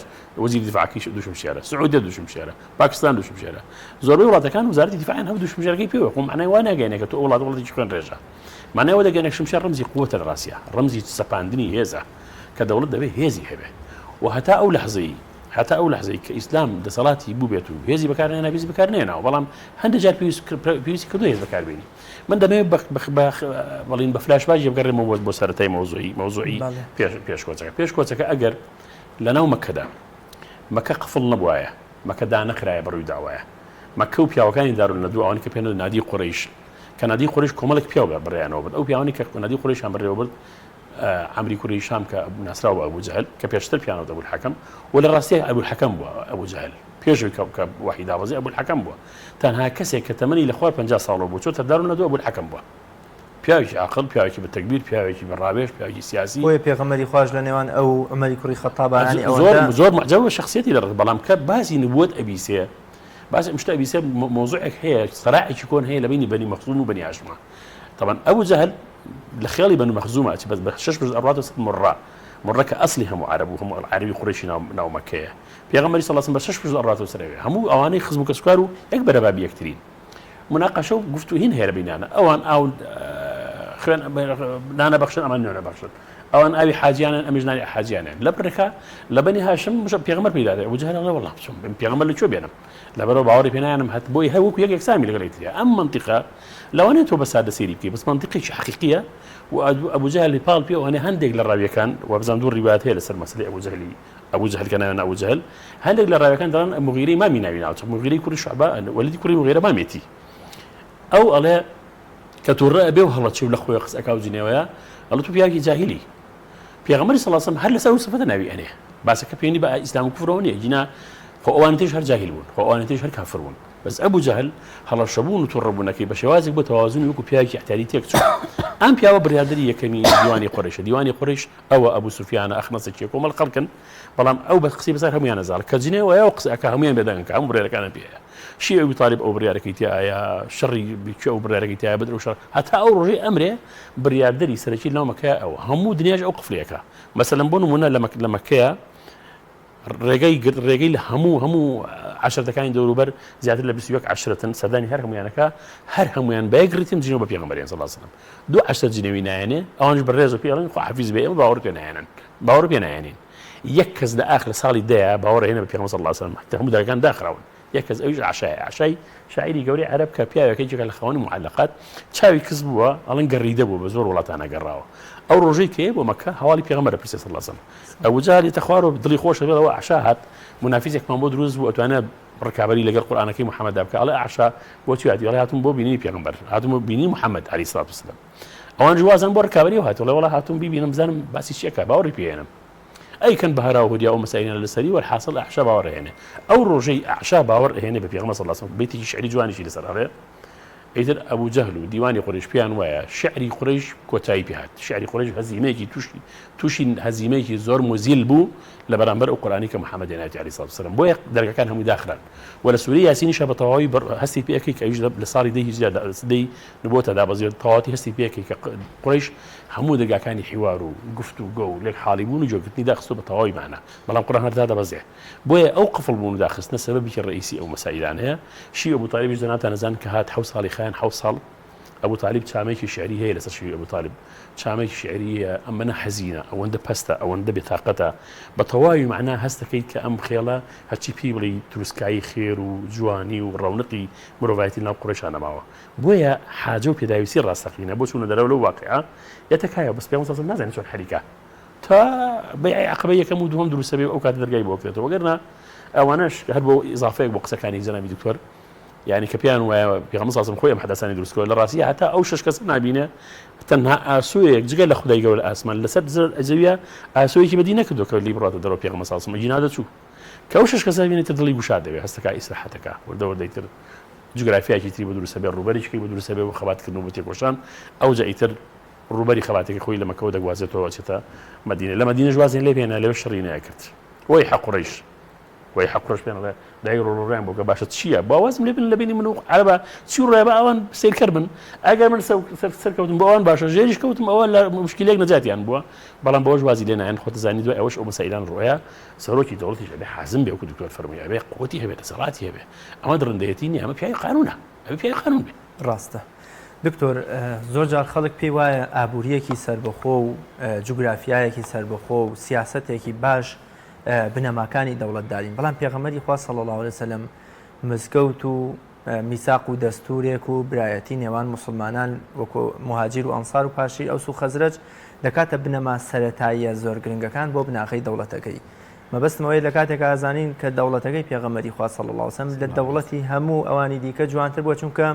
وەزیری دیفاعەکەی دوشمشێرە سعودیە دوشمشێرە پاکستان دوو شمشێرە. زۆربەی وڵاتەکان وەزارەتی دیفاعیان هەبوو دوو شمشێرەکەی پێوە خۆ مەعنای وا ناگەیەنێ کە تۆ ئەو وڵاتە وڵاتێکی خوێن ڕێژە. مەعنای ئەوە دەگەیەنێ شمشێر ڕەمزی قوەتە لە ڕاستیا، ڕەمزی سەپاندنی هێزە کە دەوڵەت دەبێ هێزی هەبێ و هەتا ئەو لەحزەی هەتا ئەو لەحزەی کە ئیسلام دەسەڵاتی بووبێت و هێزی بەکار نەهێنا هێزی بەکار نەهێناوە بەڵام هەندێک جار پێویست پێویستی کردووە هێز بەکار بێنی. من دەمەوێت بە بە بەڵین بە فلاش باک بگەڕێمەوە بۆ سەرەتای مەوزوعی مەوزوعی پێش پێش کۆچەکە پێش کۆچەکە ئەگەر لەناو مەککەدا مەکە قفڵ نەبوایە، مەکە دانەخرایە بەڕووی داوایە. مەککە و پیاوەکانی دارولنەدوە ئەوانەی کە پێیان دەوت نادی قوڕەیش، کە نادی قوڕەیش کۆمەڵێک پیاو بەڕێیانەوە برد، ئەو پیاوانەی کە نادی قوڕەیشیان بەڕێوە برد، عەمری کوڕی هیشام کە ناسراو بە ئەبو جەهل، کە پێشتر پێیان دەوت ئەبولحەکەم و لە ڕاستیا ئەبولحەکەم بووە ئەبو جەهل، پێش ئەوەی کە وەحی دابەزێ ئەبولحەکەم بووە. تەنها کەسێک کە تەمەنی لە خوار 50 ساڵەوە بوو چۆتە دارولنەدوە ئەبولحەکەم بووە. پیاوێکی عاقڵ، پیاوێکی بە تەگبیر، پیاوێکی بە ڕاوێژ، پیاوێکی سیاسی. بۆیە پێغەمبەری خواش لە نێوان ئەو و عومەری کوڕی خەتابا یانی زۆر ئەوەندە. زۆر موعجەبە بە شەخسیەتی دەڕێت، بەڵام کە باسی نبوەت ئەبیسێ، باسی ئەم شتە ئەبیسێ مەوزوعێک هەیە، سەراعێکی کۆن هەیە لە بەینی بەنی مەخزوم و بەنی هاشما. تەبعەن ئەبو جەهل لە خێڵی بەنو مەخزومە ئەچێ بەس بە شەش پشت ئەڕواتەوە سەر مڕە، مڕە کە ئەسڵی هەموو عەرەب و هەموو عەرەبی قوڕەیشی ناو ناو مەککەیە. پێغەمبەری صلی اللە علیە وسلم بە شەش پشت ئەڕواتەوە سەر ئەوێ. هەموو ئەوانەی خزم و کەسوکار و یەک بەرەبابی یەکترین. مناقەشە و گفت و هین هەیە لە بینیانە ئەوان ئاو خوێن نانە بەخشن ئەمان نوێنە بەخشن ئەوان ئاوی حاجیانن ئەمیش نانی حاجیانن لە بڕێکا لە بەنی هاشم مشە پێغەمبەر پێدا دێ ئەبو جەهل ئەڵێ وەڵا بچم پێغەمبەر لە کوێ بێنم لەبەرەوە باوەڕی پێ نایەنم هەت بۆی هەر وەکو یەک یەکسامی لەگەڵ یەکتریا ئەم مەنتیقە لەوانەیە تۆ بە سادە سەیری بکەی بەس مەنتیقێکی حەقیقیە و ئەبو جەهل پاڵ پێ ئەوانەی هەندێک لە ڕاویەکان وابزانم دوو ڕیوایەت هەیە لەسەر مەسەلەی ئەبو جەهلی ئەبو جەهل کە ناویان ئەبو جەهل هەندێک لە ڕاویەکان دەڵێن موغیرەی مامی ناوی ناوە چونکە موغیرەی کوڕی شوعبە وەلیدی کوڕی موغیرە مامێتی ئەو ئەڵێ کە تووڕە ئەبێ و هەڵەچێ و لە خۆی قسە ئەکا و جنێوەیە ئەڵێ تۆ پیاوێکی جاهیلی. پێغەمبەری صلی اللە علیە وسلم هەر لەسەر ئەو سفەتە ناوی ئەنێ. باسەکە پەیوەندی بە ئیسلام و کوفرەوە نییە گینا خۆ ئەوانی تریش هەر جاهیل بوون، خۆ ئەوانی تریش هەر کافر بوون. بەس ئەبو جەهل هەڵەشەبوون و توڕەبوونەکەی بە شێوازێک بۆ تەوازنی وەکو پیاوێکی ئیعتیادی تێکچوو. ئەم پیاوە بڕیاردەری یەکەمی دیوانی قوڕەیشە. دیوانی قوڕەیش ئەوە ئەبو سوفیانە، ئەخنەسە کێ کۆمەڵ خەڵکن، بەڵام ئەو بە قسەی بەسەر هەموویانە زاڵە. کە جنێو ئەیا و قسە ئەکا هەموویان بێدەنگن کە هەموو بڕیارەکانیان پێ هەیە. شیعی ئەبو تالیب ئەو بڕیارەکەی تیایە، شەڕی کێ ئەو بڕیارەکەی تیایە، بەدر ئەو شەڕ هەتا ئەو ڕۆژەی ئەمرێ بڕیاردەری سەرەکی لەناو مەککەیا ئەوە. هەموو دنیاش ئەو قفلی ئەکا. مەسەلەن بۆ نموونە لە مەککەیا ڕێگەی گرت ڕێگەی لە هەموو هەموو عەشرەتەکانی دەوروبەر زیاتر لە 21 عەشرەتن سەردانی هەر هەمویانەکە هەر هەمویان بە یەک ڕیتم جنێو بە پێغەمبەریان صلی الله علیه وسلم دوو عەشرەت جنێوی نایەنێ ئەوانش بە ڕێز و پێ ئەڵێن خوا حەفیز بێ ئێمە باوەڕ پێ نایەنن باوەڕ پێ نایەنین یەک کەس لە ئاخ لە ساڵی دەیە باوەڕ هێنە بە پێغەمبەر صلی الله علیه وسلم حتى هەموو دەرگاکان داخراون یەک کەس ئەویش عەشایە عەشای شاعیری گەورەی عەرەب کە پیاوێکە یەکێکە لە خاوەنی معەلەقات چاوی کز بووە ئەڵێن گەڕیدە بووە بە زۆر وڵاتانە گەڕاوە ئەو ڕۆژەی کە بۆ مەکە هەواڵی پێغەمبەر پرسێ صلی الله علیه وسلم ئەبو جەهل یەتە خوارەوە دڵی خۆشە بێ ئەوە عەشا هات مونافیسێکمان بۆ دروست بوو ئەتوانێت ڕکابەری لەگەڵ قورئانەکەی محەممەدا بکە ئەڵێ عەشا بۆ چی هاتی ئەڵێ هاتوم بۆ بینینی پێغەمبەر هاتوم بۆ بینینی محەممەد عەلەیهی سڵات وسلام ئەوان وازن بۆ ڕکابەری هات ئەڵێ وەڵا هاتوم بیبینم بزانم باسی چیەکە باوەڕی پێێنم ئەیکەن بە هەرا و هوریا ئەو مەسائیلانە لەسەری وەلحاسڵ ئەعشا باوەڕ ئەهێنێ ئەو ڕۆژەی ئەعشا باوەڕ ئەهێنێ بە پێغەمبەر صلی اللە علیه و سلم بەیتێکی شعری جوانیشی لەسەر ئەڵێ ئیتر ئەبو جەهل و دیوانی قوریش پێیان وایە شعری قوریش کۆتایی پێ هات شعری قوریش هەزیمەیەکی تووشی تووشی هەزیمەیەکی زۆر موزیل بوو لە بەرامبەر ئەو قورئانی کە محەممەد هێنایەتی عەلەیهی سڵات وسلام بۆیە دەرگەکان هەمووی داخران و لە سوورەی یاسینیشە بە تەواوی هەستی پێ ئەکەی کە ئەویش لە ساڵی دەی هیجرا دەی نبووەتە دابەزیوە تەواوەتی هەستی پێ ئەکەی کە قوریش هەموو دەرگاکانی حیوار و گفت و گۆ و لێک حاڵی بوون و گوێگرتنی داخستووە بە تەواوی مانا بەڵام قورئان هەر دادەبەزێ بۆیە ئەو قفڵ بوون و داخستنە سەبەبێکی ڕەئیسی ئەو مەسائیلانەیە شیوی ئەبو تالیبیش جەنابتان ئەزانن کە هات حەوت ساڵی خایان حەوت ساڵ ئەبو تالیب چامەیەکی شیعری هەیە لەسەر شیوی ئەبو تالیب چامەیەکی شیعری هەیە ئەمەنە حەزینە ئەوەندە پەستە ئەوەندە بێتاقەتە بە تەواوی مەعنا هەست دەکەیت کە ئەم خێڵە هەرچی پێی بڵێی تروسکایی خێر و جوانی و ڕەونقی مرۆڤایەتی لەناو قوڕەیشا نەماوە بۆیە حاجە و پێداویستی ڕاستەقینە بۆ چوونە دەرەوە لەو واقیعە یەتە کایەوە بەس پێغەمبەر صلی اللە علیه و سلم نازانێت چۆن حەریکە تا بەیعی عەقەبەی یەکەم و دووەم دروستە بێ و ئەو کاتە دەرگای بۆ کرێتەوە وەگەرنا ئەوانەش هەر بۆ ئیزافەیەک بۆ قسەکانی جەنابی دکتۆر یعنی کە پێیان وایە پێغەمبەر صلی اللە علیه و سلم خۆی ئەم حەدەسانی دروست کردووە لە ڕاستییا هەتا ئەو شەش کەسە نابینێ تەنها ئاسۆیەک جگە لە خودای گەورە ئاسمان لەسەر زەویە ئاسۆیەکی بەدی نەکردووە کە لی بڕاتە دەرەوە پێغەمبەر صلی اللە علیه و سلم ئەگینا دەچوو کە ئەو شەش کەسە بینێتە دڵی گوشار دەبێ هەستەکە ئیسراحەتەکە وردە وردەی تر جوگرافیایەکی تری بۆ دروستە بێ ڕووبەرێکی بۆ دروستە بێ بۆ خەباتکردن و بۆ تێکۆشان ئەوجا ئیتر ڕووبەری خەباتەکەی خۆی لە مەکەوە دەگوازێتەوە ئەچێتە مەدینە لە مەدینەش وازیان لێ بهێنا لەوێ شەڕی نەکرد وەی حە قوڕیش وەی حە قوڕیش پێیان ئەڵێ دایک ڕۆڵ ڕۆیان بۆ کە باشە چییە با وازم لێ بن لە بینی من و عەرەبا چی ڕۆیە بە ئەوان سەیرکەر بن ئەگەر من سەرکەوتم بۆ ئەوان باشە ژێریش کەوتم ئەوە لە مشکلێک نەجاتیان بووە بەڵام بەوەش وازی لێ نایەن خۆتەزانی دوای ئەوەش ئەو مەسائیلان ڕۆیە سەرۆکی دەوڵەتیش ئەبێ حازم بێ وەکو دکتۆر فەرمووی ئەبێ قوتی هەبێ دەسەڵاتی هەبێ ئەمە دڕندەیەتی نییە ئەمە پیاوی قانونە ئەبێ پیاوی قانون بێ. ڕاستە دکتۆر زۆر جار خەڵک پێی وایە ئابوورییەکی سەربەخۆ و جوگرافیایەکی سەربەخۆ و سیاسەتێکی باش بنەماکانی دەوڵەتدارین بەڵام پێغەمبەری خوا صلی اللە علیه وسلم مزگەوت و میساق و دەستورێک و برایەتی نێوان موسڵمانان وەکو موهاجیر و ئەنسار و پاشی ئەوس و خەزرەج دەکاتە بنەما سەرەتاییە زۆر گرنگەکان بۆ بناغەی دەوڵەتەکەی. مەبەستم ئەوەیە لە کاتێکا ئەزانین کە دەوڵەتەکەی پێغەمبەری خوا صلی اللە علیه وسلم لە دەوڵەتی هەموو ئەوانی دیکە جوانتر بووە چونکە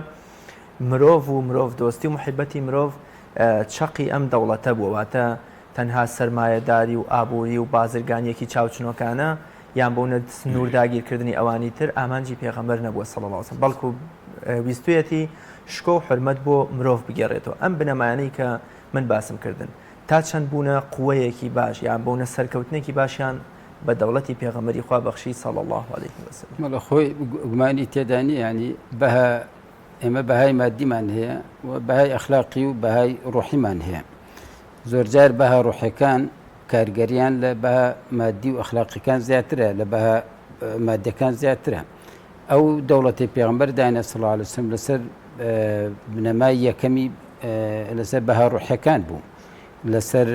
مرۆڤ و مرۆڤ دۆستی و محبەتی مرۆڤ چەقی ئەم دەوڵەتە بووە واتە تەنها سەرمایەداری و ئابووری و بازرگانیەکی چاوچنۆکانە یان بۆ نە سنوور داگیرکردنی ئەوانی تر ئامانجی پێغەمبەر نەبووە صلی اللە علیه وسلم بەڵکو ویستویەتی شکۆ و حورمەت بۆ مرۆڤ بگێڕێتەوە ئەم بنەمایانەی کە من باسم کردن تا چەند بوونە قوەیەکی باش یان بوونە سەرکەوتنێکی باشیان بە دەوڵەتی پێغەمبەری خوا بەخشی صلی اللە علیه وسلم. بەڵێ خۆی گومانی تێدا نییە یانی بەها ئێمە بەهای مادیمان هەیە و بەهای ئەخلاقی و بەهای ڕۆحیمان هەیە زۆرجار بەها ڕۆحەکان کارگەریان لە بەها مادی و ئەخلاقیەکان زیاترە لە بەها مادەکان زیاترە ئەو دەوڵەتی پێغمبەر دانە صلی الله علیه وسلم لەسەر بنەمای یەکەمی لەسەر بەها ڕۆحەکان بوو لەسەر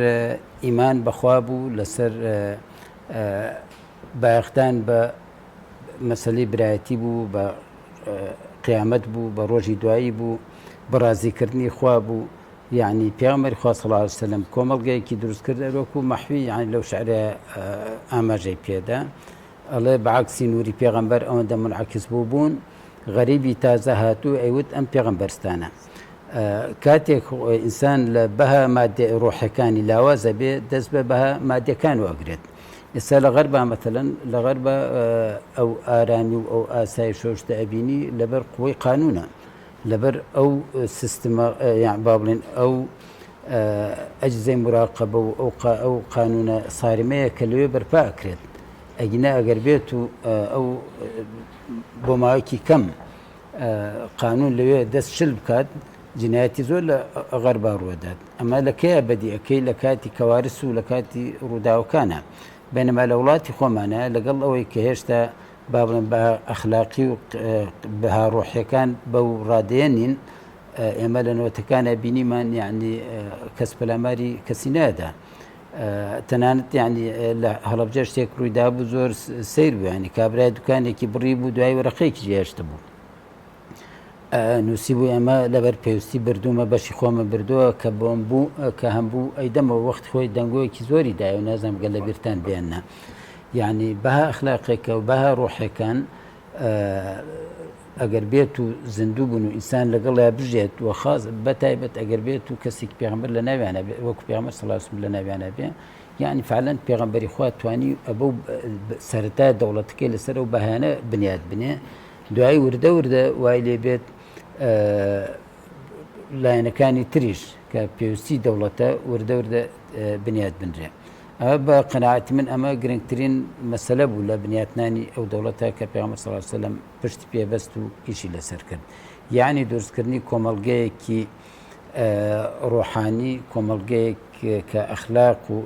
ئیمان بەخوا بوو لەسەر بایەخدان بە مەسلەی برایەتی بوو بە قیامەت بوو بە ڕۆژی دوایی بوو بە ڕازیکردنی خوا بوو یعنی پێغەمبەری خوا صلی الله علیه وسلم کۆمەڵگەیەکی دروست کرد وەکو مەحوی یعنی لەو شعرە ئاماژەی پێدا ئەڵێ بە عەکسی نوری پێغەمبەر ئەوەندە منعکس بوو بوون غەریبی تازە هاتوو ئەیوت ئەم پێغەمبەرستانە. کاتێک ئینسان لە بەها مادە ڕۆحەکانی لاوازە بێ دەست بە بەها مادەکان وەگرێت ئێستا لە غەربا مەتەلەن لە غەربا ئەو ئارامی و ئەو ئاسایش و شتە ئەبینی لەبەر قوەی قانونە لەبەر ئەو سیستمە یان با بڵێن ئەو ئەجزەی مراقبە و ئەو ئەو قانونە سارمەیە کە لەوێ بەرپا ئەکرێت ئەگینا ئەگەر بێت و ئەو بۆ ماوەیەکی کەم قانون لەوێ دەست شل بکات جنایەتی زۆر لە غەربا ڕوەدات ئەمە لە کەیە بەدی ئەکەی لە کاتی کەوارس و لە کاتی ڕووداوەکانە بەینەما لە وڵاتی خۆمانە لەگەڵ ئەوەی کە هێشتا با بڵێن بە ئەخلاقی و بەها ڕۆحیەکان بەو ڕادەیە نین ئێمە لە نۆتەکانە بینیمان یعنی کەس پەلاماری کەسی نادا تەنانەت یعنی لە هەڵەبجە شتێک ڕوویدا بوو زۆر سیر بوو ینی کابرای دوکانێکی بڕی بوو دوای وەرەقەیەکی جێهێشت بوو نووسی بوو ئێمە لەبەر پێویستی بردوومە بەشی خۆمە بردووە کە بۆم بوو کە هەم بوو ئەیدەمەوە وەخت خۆی دەنگۆیەکی زۆری دایە و نازانم گەل لە بیرتان بێنە یعنی بەها ئەخلاقێکە و بەها ڕۆحەکان ئەگەر بێت و زیندوو بوون و ئینسان لەگەڵیا بژێت و خاص بە تایبەت ئەگەر بێت و کەسێک پێغەمبەر لە ناویانە بێ وەکو پێغەمبەر صلی الله علیه و سلم لە ناویانە بێ یعنی فعلا پێغەمبەری خوا توانی ئەبەو سەرەتا دەوڵەتەکەی لەسەر ئەو بەهانە بنیات بنێ دوایی وردە وردە وای لێ بێت لایەنەکانی تریش کە پێویستی دەوڵەتە وردە وردە بنیات بنرێ. ئەمە بە قەناعەتی من ئەمە گرنگترین مەسەلە بوو لە بنیاتنانی ئەو دەوڵەتە کە پێغەمبەر صلی اللە علیه وسلم پشتی پێ بەست و ئیشی لەسەر کرد. یەعنی دروستکردنی کۆمەڵگەیەکی ڕۆحانی، کۆمەڵگەیەک کە ئەخلاق و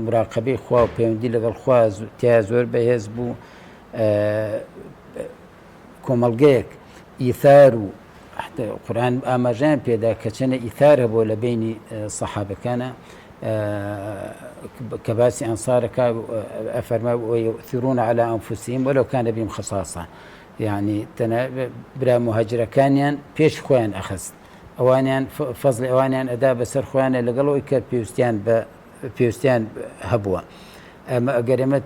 مراقەبەی خوا و پەیوەندی لەگەڵ خوا تیا زۆر بەهێز بوو، کۆمەڵگەیەک ئیثار و قورئان ئاماژەیان پێدا کە چەنە ئیثار هەبووە لە بینی سەحابەکانە کە باسی ئەنسارەکە ئەفەرما ويؤثرون على أنفسهم ولو كان بهم خصاصة یعنی تەنە برا مهاجرەکانیان پێش خۆیان ئەخست ئەوانیان فەزڵی ئەوانیان ئەدا بەسەر خۆیانە لەگەڵ ئەوی کە پێویستیان بە پێویستیان هەبووە. ئەمە ئەگەر ئێمە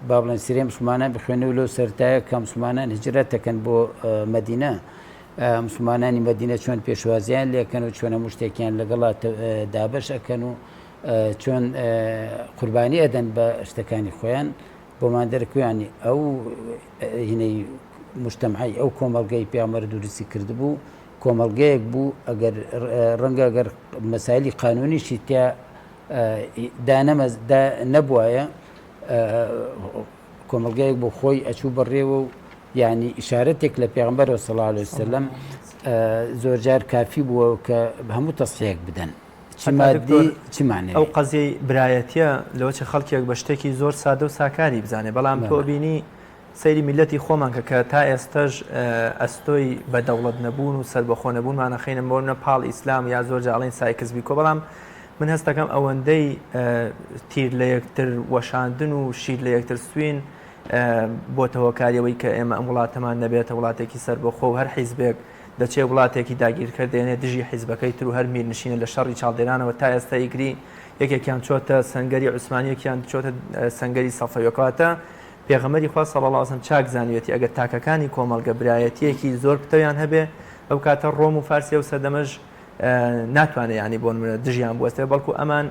با بڵێن سیرەی مسلمانان بخوێنەوە لەو سەرتایە کە مسلمانان هیجرەت دەکەن بۆ مەدینە مسلمانانی مەدینە چۆن پێشوازیان لێکەن و چۆن هەموو شتێکیان لەگەڵا دابەش ئەکەن و چۆن قوربانی ئەدەن بە شتەکانی خۆیان بۆمان دەرکویانی ئەو هینەی مجتەمعی ئەو کۆمەڵگەی پیامەر دروستی کردبوو کۆمەڵگەیەک بوو ئەگەر ڕەنگە گەر مەسایلی قانونیشی تیا دا نەبوایە کۆمەڵگەیەک بۆ خۆی ئەچوو بەڕێوە و یعنی ئشارەتێک لە پێغمبەر صلی الله علیه وسلم زۆرجار کافی بووە کە هەموو تەسحیەک بدەن چ مادی چ معنەوی. ئەو قەزیەی برایەتیە لەوە چ خەڵکێک بە شتێکی زۆر سادە و ساکاری بزانێ بەڵام تۆ بینی سەیری میللەتی خۆمان کە کە تا ئێستەش ئەستۆی بە دەوڵەت نەبوون و سەربەخۆ نەبوونمان ئەخەینە بۆ نە پاڵ ئیسلام یا زۆر جار ئەڵێن سایکس بیکۆ بەڵام من هەستەکەم ئەوەندەی تیر لە یەکتر وەشاندن و شیر لە یەکتر سوین بۆتە هۆکاری ئەوەی کە ئێمە ئەم وڵاتەمان نەبێتە وڵاتێکی سەربەخۆ و هەر حیزبێک دەچێ وڵاتێکی داگیرکەر دێنێ دژی حیزبەکەی تر و هەر میرنشینە لە شەڕی چاڵدێرانەوە تا ئێستا ئیگری یەکێکیان چۆتە سەنگەری عوسمانی یەکیان چۆتە سەنگەری سەفەویەکەواتە پێغەمبەری خوا صلی اللە علیە وسلم چاک زانیویەتی ئەگەر تاکەکانی کۆمەڵگە برایەتیەکی زۆر پتەویان هەبێ ئەو کاتە ڕۆم و فارسی ئەو سەردەمەش ناتوانێت ینی بۆ نمونە دژیان بوەستێ بەڵکو ئەمان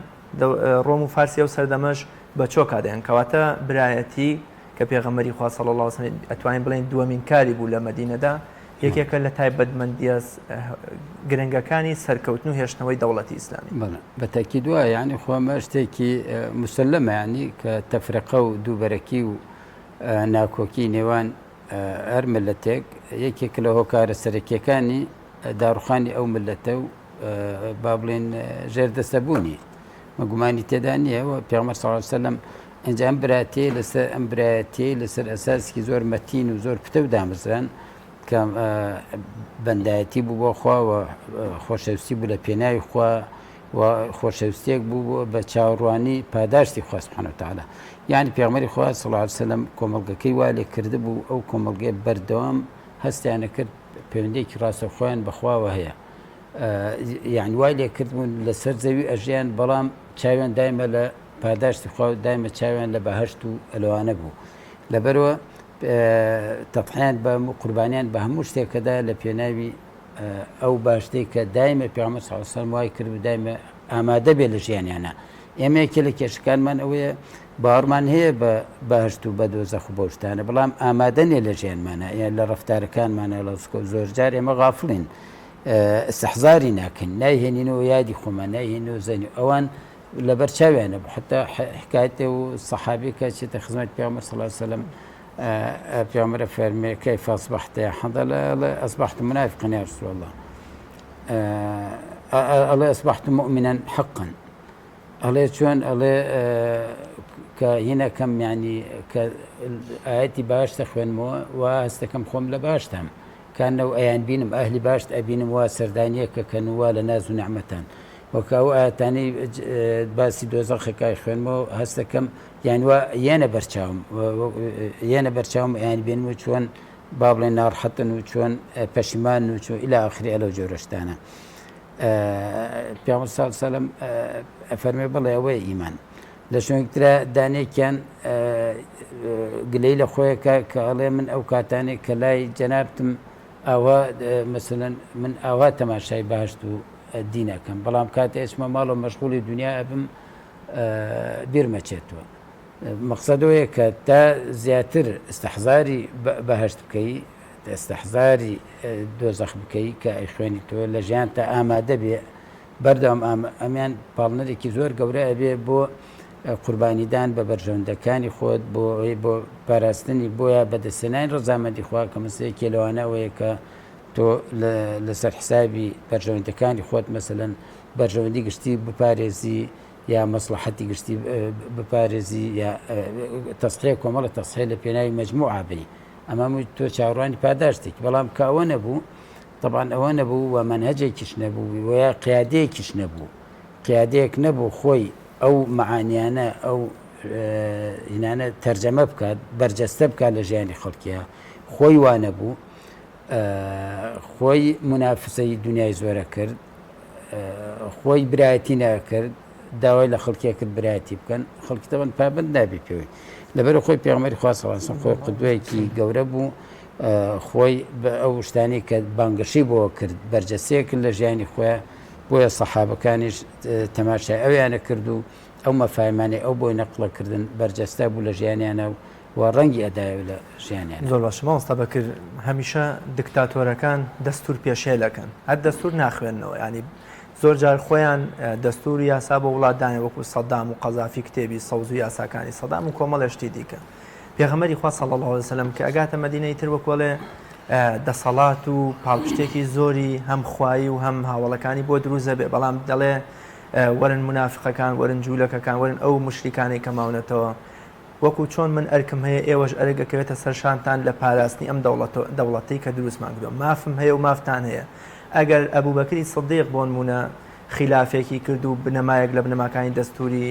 ڕۆم و فارسی ئەو سەردەمەش بە چۆکا دێن کەواتە برایەتی کە پێغەمبەری خوا صلی اللە علیه وسلم ئەتوانین بڵێین دووەمین کاری بوو لە مەدینەدا یەکێکە لە تایبەتمەندیە گرنگەکانی سەرکەوتن و هێشتنەوەی دەوڵەتی ئیسلامی. بەڵێ بە تەئکید وایە یانی خۆ ئەمە شتێکی موسەلەمە یانی کە تەفرەقە و دووبەرەکی و ناکۆکی نێوان هەر ملەتێک یەکێک لە هۆکارە سەرەکیەکانی داڕوخانی ئەو ملەتە و با بڵێن ژێردەستەبوونی مەگومانی تێدا نییە و پێغەمبەر صلی الله علیه وسلم ئینجا ئەم براتیەی لەسەر ئەم برایەتیەی لەسەر ئەساسێکی زۆر مەتین و زۆر پتەو دامەزران کە بەندایەتی بوو بۆ خوا و خۆشەویستی بوو لە پێناوی خوا و خۆشەویستیەک بوو بە چاوەڕوانی پاداشتی خوا سبحانه وتعالی یعنی پێغەمبەری خوا صلی الله علیه وسلم کۆمەڵگەکەی وا لێ کردبوو ئەو کۆمەڵگەیە بەردەوام هەستیانە کرد پەیوەندیەکی ڕاستەوخۆیان بە خواوە هەیە یعنی وای لێ کردبوون لەسەر زەوی ئەژیان بەڵام چاویان دایمە لە پاداشتی خوا و دایمە چاویان لە بەهەشت و ئەلوانە بوو لەبەرەوە تەضحیان بە قوربانیان بە هەموو شتێکەدا لە پێناوی ئەو باشتەی کە دایمە پێغەمبەر صلی اللە علیه و سلم وای کرد دایمە ئامادە بێ لە ژیانیانە ئێمە یەکێ لە کێشەکانمان ئەوەیە باوەڕمان هەیە بە بەهشت و بە دۆزەخ و بەو شتانە بەڵام ئامادە نیە لە ژیانمانە یان لە ڕەفتارەکانمانە لە زۆرجار ئێمە غافڵین استحزاری ناکەین نایهێنینەوە یادی خۆمان نایهێنەوە زەنی ئەوان لەبەر چاویانە بوو حتا حکایەتێ و سەحابی کە چێتە خزمەت پێغەمبەر صلی الله علیه وسلم پێغەمبەر فەرمێ كيف أصبحت يا حنظلة أصبحت منافقا يا رسول الله ئەڵێ أصبحت مؤمنا حقا ئەڵێ چۆن ئەڵێ کە هینەکەم یعنی کە ئاەتی باش دەخوێنمەوە و هەستەکەم خۆم لە باشتام کانەو ئەیان بینم ئەهلی باشت ئەبینم وا سەردانیەکە کەن وا لە ناز و نەعمەتان وەکە ئەو ئاەتانەی باسی دۆزەخەکای خوێنمەوە هەستەکەم یان وا یەنە بەرچاوم یەنە بەرچاوم ئەیان بینم و چۆن با بڵێن ناڕحەتن و چۆن پەشیمان و چۆن ئیلا ئاخری ئەلەو جۆرە شتانە پیامبەر صلی الله علیه و سلم ئەفەرمێ بڵێ ئەوەیە ئیمان لە شوێنێک ترا دانێکیان گلەی لە خۆیەکە کە ئەڵێ من ئەو کاتانێک کە لای جەنابتم ئاوا مەسەلەن من ئاوا تەماشای بەهەشت و دینەکەم بەڵام کاتێ ئەچمە ماڵەوە مەشغوڵی دنیا ئەبم بیرمەچێتەوە مەقسەدەوەیە کە تا زیاتر استحزاری بەهشت بکەی استحزاری دۆزەخ بکەی کە ئەیخوێنی تۆ لە ژیان تا ئامادە بێ بەردەوام ئەمیان پاڵنەرێکی زۆر گەورە ئەبێ بۆ قوربانیدان بە بەرژەوەندەکانی خۆت بۆ بۆ پاراستنی بۆیە بەدەستهێنانی ڕەزامەندی خوا کە مەسەلەیەکی لەوانە ئەوەیە کە تۆ لەسەر حسابی بەرژەوەندەکانی خۆت مەسەلەن بەرژەوەندی گشتی بپارێزی یا مەسڵەحەتی گشتی بپارێزی یا تەسحیە کۆمەڵە تەسحیە لە پێناوی مەجموعە بی ئەمە تۆ چاوەڕوانی پاداشتێکی بەڵام کە ئەوە نەبوو تەبعەن ئەوە نەبوو و مەنهەجێکیش نەبوو و یا قیادەیەکیش نەبوو قیادەیەک نەبوو خۆی ئەو مەعانیانە ئەو هینانە تەرجەمە بکات بەرجەستە بکات لە ژیانی خەڵکیە خۆی وا نەبوو خۆی منافسەی دنیای زۆرە کرد خۆی برایەتی نەکرد داوای لە خەڵکیە کرد برایەتی بکەن خەڵکی تەبەن پابند نابی پێوەی لەبەر خۆی پێغەمبەری خوا صلی الله علیه و خۆی قدوەیەکی گەورە بوو خۆی بە ئەو شتانی کە بانگەشەی بۆ کرد بەرجەستەیە کرد لە ژیانی خۆیان بۆیە سەحابەکانیش تەماشای ئەویانە کرد و ئەو مەفایمانەی ئەو بۆی نەقڵە کردن بەرجەستە بوو لە ژیانیانە و و ڕەنگی ئەدایەوە لە ژیانیانە. زۆر باشە مامۆستا بەکر هەمیشە دکتاتۆرەکان دەستور پێشێل ئەکەن هەر دەستور ناخوێننەوە یانی زۆر جار خۆیان دەستور و یاسا بۆ وڵات دانێ وەکو سەدام و قەزافی کتێبی سەوز و یاساکانی سەدام و کۆمەڵێ شتی دیکە پێغەمبەری خوا صلی الله علیه وسلم کە ئەگاتە مەدینە ئیتر وەکوەڵێ دەسەڵات و پاڵپشتێکی زۆری هەم خوایی و هەم هاوڵەکانی بۆ دروست دەبێ بەڵام دەڵێ وەرن منافقەکان وەرن جوولەکەکان وەرن ئەو مشریکانەی کە ماونەتەوە وەکو چۆن من ئەرکم هەیە ئێوەش ئەرک ئەکەوێتە سەر شانتان لە پاراستنی ئەم دەوڵەتەی کە دروستمان کردوە مافم هەیە و مافتان هەیە ئەگەر ئەبوبەکری سدیق بۆنمونە خیلافێکی کرد و بنەمایەک لە بنەماکانی دەستوری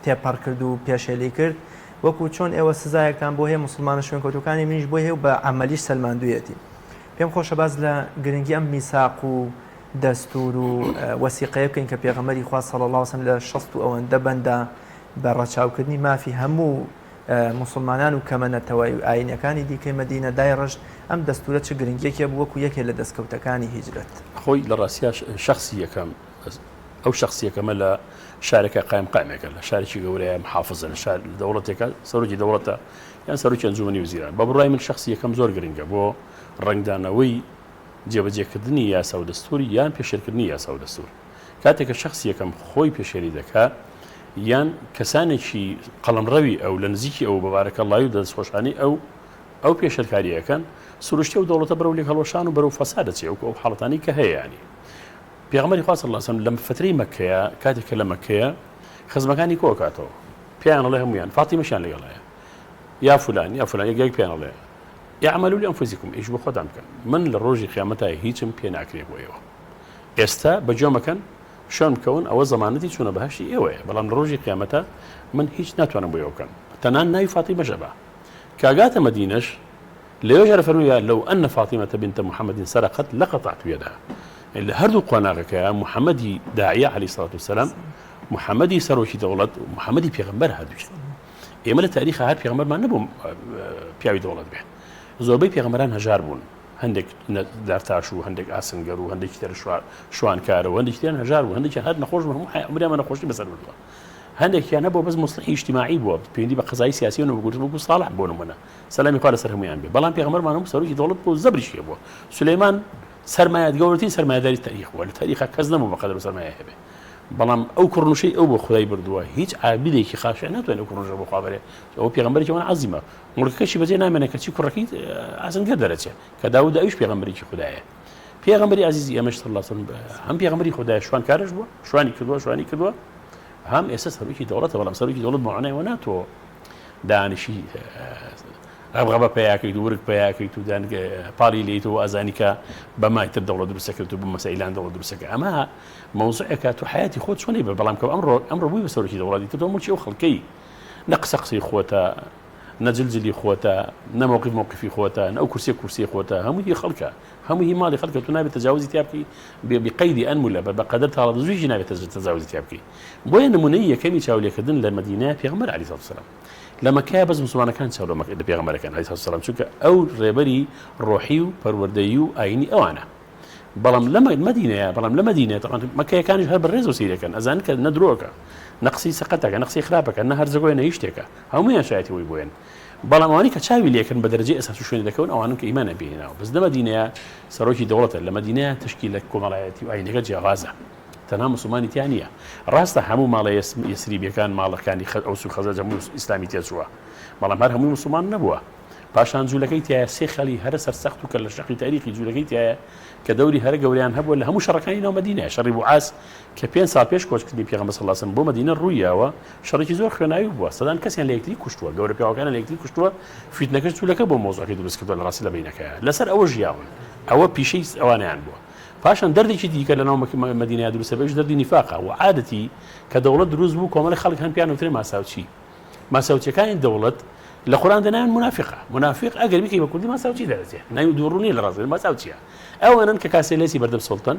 تێپەڕ کرد و پێشێلی کرد وەکو چۆن ئێوە سزایەکتان بۆ هەیە موسڵمانە شوێنکەوتوەکانی منیش بۆی هەیە و بە عەمەلیش سەلماندویەتی پێم خۆشە باس لە گرنگی ئەم میساق و دەستور و وەسیقەیە بکەین کە پێغەمبەری خوا صلی اللە علیه وسلم لە 60 و ئەوەندە بەندا بە ڕەچاوکردنی مافی هەموو موسڵمانان و کەمە نەتەوەیی و ئایینیەکانی دیکەی مەدینە دایڕشت، ئەم دەستوورە چ گرنگیەکی هەبوو وەکو یەکێ لە دەستکەوتەکانی هیجرەت؟ خۆی لە ڕاستیا شەخسی یەکەم ئەو شەخسی یەکەمە لە شارێکە قایمقامێکە لە شارێکی گەورەیە محافزە لە شار لە دەوڵەتێکە سەرۆکی دەوڵەتە یان سەرۆکی ئەنجومەنی وەزیران بە بڕوای من شەخسی یەکەم زۆر گرنگە بۆ ڕەنگدانەوەی جێبەجێکردنی یاسا و دەستوور یان پێشێلکردنی یاسا و دەستوور کاتێک کە شەخسی یەکەم خۆی پێشێلی دەکا یان کەسانێکی قەڵەمڕەوی ئەو لە نزیکی ئەو بە بارەکەڵڵایی و دەستخۆشانی ئەو ئەو پێشێلکارییە ئەکەن، سروشتی ئەو دەوڵەتە بەرەو لێکهەڵوەشان و بەرەو فەساد دەچێ وەکو ئەو حاڵەتانەی کە هەیە یانی پێغەمبەری خوا صلی اللە علیه و سلم لە فەترەی مەککەیە کاتێک کە لە مەککەیە خزمەکانی کۆ ئەکاتەوە پێیان ئەڵێ هەموویان فاتیمەشیان لەگەڵایە یا فلان یا فلان یەک یەک پێیان ئەڵێ اعملوا لانفسکم ئیش بۆ خۆتان بکەن من لە ڕۆژی قیامەتا هیچم پێ ناکرێ بۆ ئێوە ئێستا بەگوێ مەکەن شوێن بکەون ئەوە زەمانەتی چوونە بەهەشتی ئێوەیە بەڵام لە ڕۆژی قیامەتا من هیچ ناتوانم بۆ ئێوە بکەم تەنان ناوی فاتیمەش ئەبا کاگاتە مەدینەش لەوێش هەر فەرمووی لو أن فاطمة بنت محمد سرقت لقطعت يدها لە هەردوو قۆناغەکەیا محەممەدی داعیە عەلەیهی سڵات وسەلام محەممەدی سەرۆکی دەوڵەت و محەممەدی پێغەمبەر هەردووکیان ئێمە لە تاریخا هەر پێغەمبەرمان نەبوو پیاوی دەوڵەت بێ زۆربەی پێغەمبەران هەژار بوون. هەندێک دارتاش و هەندێک ئاسنگەر و هەندێکی تر شوانکارە و هەندێکی تریان هەژار بوو، هەندێکیان هەر نەخۆش بوون، هەموو عومریان بە نەخۆشی بەسەر بردووە. هەندێکیان هەبووە بەس موسڵحی ئیجتیماعی بووە، پەیوەندی بە قەزایی سیاسیەوە نەبوو، وەکوو ساڵح بۆ نموونە، سەلامی خوا لەسەر هەموویان بێ. بەڵام پێغەمبەرمان هەموو سەرۆکی دەوڵەت بووە و زەبریشی هەبووە. سولەیمان سەرمایە گەورەترین سەرمایەداری تاریخ بووە، لە تاریخا کەس نەبوو بە قەدر ئەو سەرمایە هەبێ. بەڵام ئەو کوڕنووشەی ئەو بۆ خودای بردووە، هیچ عابیدێکی خاشع ناتوانێت ئەو کوڕنووشە بۆ خوا بەرێ. ئەوە پێغەمبەرێکی ئەوەنە عەزیمە. موڵکەکەشی بەجێ نامێنێ کەچی کوڕەکەی ئاسنگەر دەرەچێ کە داوود ئەویش پێغەمبەرێکی خودایە. پێغەمبەری ئازیزی ئێمەش صلی الله علیه و سلم هەم پێغەمبەری خودایە شوانکارش بووە، شوانی کردووە، شوانی کردووە، هەم ئێستا سەرۆکی دەوڵەتە، بەڵام سەرۆکی دەوڵەت مەعنای ئەوە ناتۆ دانیشی غەبغەبە پیاکەیت و ورگ پیاکەیت و دان پاڵی لێیت و ئازانی کە بە مایتر دەوڵەت دروستەکرد و بە مەسەیلان دەوڵەت دروستەکە ئەمە مەوزوعێکە تو حیاتی خۆت چۆنی بە بەڵام کە ئەمڕۆ ئەمڕۆ بووی بە سەرۆکی دەوڵەتی تۆ موڵکی ئەو خەڵکەی نە قسە قسەی خۆتە نە جل جلی خۆتە نە مەوقف مەوقفی خۆتە نە ئەو کورسیە کورسی خۆتە هەموو هی خەڵکە هەموو هی ماڵی خەڵکە تۆ نابێت تەجاوزی تیا بکەی بقەیدی ئەنملە بە بەقەدەر تاڵە دزویشی نابێت تەجاوزی تیا بکەی بۆیە نمونەی یەکەمی چاولێکردن لە مەدینە پێغەمبەر عەلەیهی سڵات وسلام لە مەککە بەس موسڵمانەکان چاو لە پێغەمبەرەکان عەلەیهی سڵات وسلام چونکە ئەو ڕێبەری ڕۆحی و پەروەردەیی و ئاینی ئەوانە بەڵام لە مەدینەیە بەڵام لە مەدینە تەبعەن مەکەیەکانیش هەر بە ڕێزەوە سەیرەکەن ئەزانن کە نە درۆکە نە قسەی سەقەتەکە نە قسەی خراپەکە نە هەرزەگۆیە نە هیچ شتێکە هەموویان شایەتی ئەوەی بۆیەن بەڵام ئەوانەی کە چاوی لێکەن بە دەرەجەی ئەساس و شوێنی دەکەون ئەوانن کە ئیمانیان پێ هێناوە بەس لە مەدینەیە سەرۆکی دەوڵەتە لە مەدینەیە تەشکیلە کۆمەڵایەتی و ئاینەکە جیاوازە تەنها موسڵمانی تیا نییە ڕاستە هەموو ماڵە یەسریبیەکان ماڵەکانی ئەوس و خەزرەج هەموو ئیسلامی تێچووە بەڵام هەر هەمووی موسڵمان نەبووە پاشان جوولەکەی تیایە سێ خەلی هەرە سەرسەخت و کەللەشەقی تاریخی جوولەکەی تیایە کە دەوری هەرە گەورەیان هەبووە لە هەموو شەڕەکانی ناو مەدینە شەڕی بوعاس کە پێنج ساڵ پێش کۆچکردنی پێغەمبەر صلی اللە علیه و سلم بۆ مەدینە ڕوویاوە شەڕێکی زۆر خوێناوی بووە سەدان کەسیان لە یەکتری کوشتووە گەورە پیاوەکانیان لە یەکتری کوشتووە فیتنەکەش جوولەکە بۆ مەوزوعەکەی دروست کردووە لە ڕاستی لە بەینەکەیە لەسەر ئەوە ژیاون ئەوە پیشەی ئەوانیان بووە پاشان دەردێکی دیکە لە ناو مەدینەیا دروستە بێ ئەویش دەردی نیفاقە و عادەتی کە دەوڵەت دروست بوو کۆمەڵی خەڵک هەن پێیان وترێ ماساوچی ماساوچیەکانی دەوڵەت لە قورئاندا ناویان مونافیقە مونافیق ئەگەر بیکەی بە کوردی ماساوچی دەرەچێ ناوی دووڕوو نییە لە ڕاستدا ماساوچیە ئەوانن کە کاسەی لێسی بەردەم سوڵتەن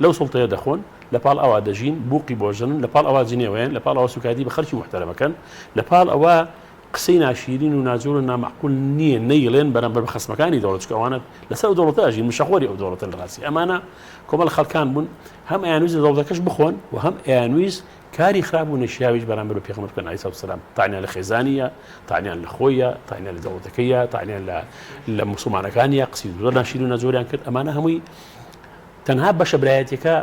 لەو سوڵتەیە دەخۆن لە پاڵ ئەوا دەژین بوقی بۆ ژنن لە پاڵ ئەوا جنێوەیەن لە پاڵ ئەوە سوکایەتی بە خەڵکی موحتەرەمەکەن لە پاڵ ئەوە قسەی ناشیرین و ناجۆر و نامەعقول نییە نەیڵێن بەرامبەر بە خەسمەکانی دەوڵەت چونکە ئەوانە لەسەر ئەو دەوڵەتە ئەژین مشەخۆری ئەو دەوڵەتەن لە ڕاستی ئەمانە کۆمەڵ خەڵکان بوون هەم ئەیانویست لە دەوڵەتەکەش بخۆن و هەم ئەیانویست کاری خراپ و نەشیاویش بەرامبەر بە پێغەمبەر بکەن علیه السلام تاعنیان لە خێزانیە تاعنیان لە خۆیە تاعنیان لە دەوڵەتەکەیە تاعنیان لە لە موسڵمانەکانیە قسی زۆر ناشیر و نەجۆریان کرد ئەمانە هەمووی تەنها بەشە برایەتەکە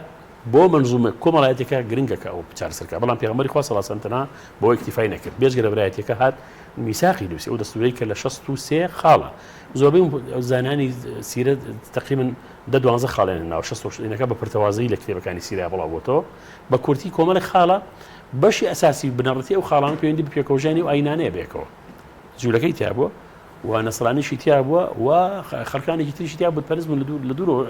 بۆ منزومە کۆمەڵایەتەکە گرنگە کە ئەو چارەسەرکە بەڵام پێغەمبەری خوا صلی الله علیه و سلم تەنها بۆ ئیکتیفای نەکرد بێجگە لە برایەتەکە هات میساقی نووسی ئەو دەستورەی کە لە 63 خاڵە زۆربەی زانانی سیرە تقریبا دە دوانزە خاڵیان ناوە 66 بە پرتەوازەی لە کتێبەکانی سیرا بڵاو بۆتەوە بە کورتی کۆمەڵێک خاڵە، بەشی ئەساسی و بنەڕەتی ئەو خاڵانە پەیوەندی بە پێکەوەژیانی ئەو ئایینانەیە بەیەکەوە. جوولەکەی تیا بووە و نەسرانیشی تیا بووە و خەڵکانێکی تریشی تیا بتپەرست بوون لە دوورەوە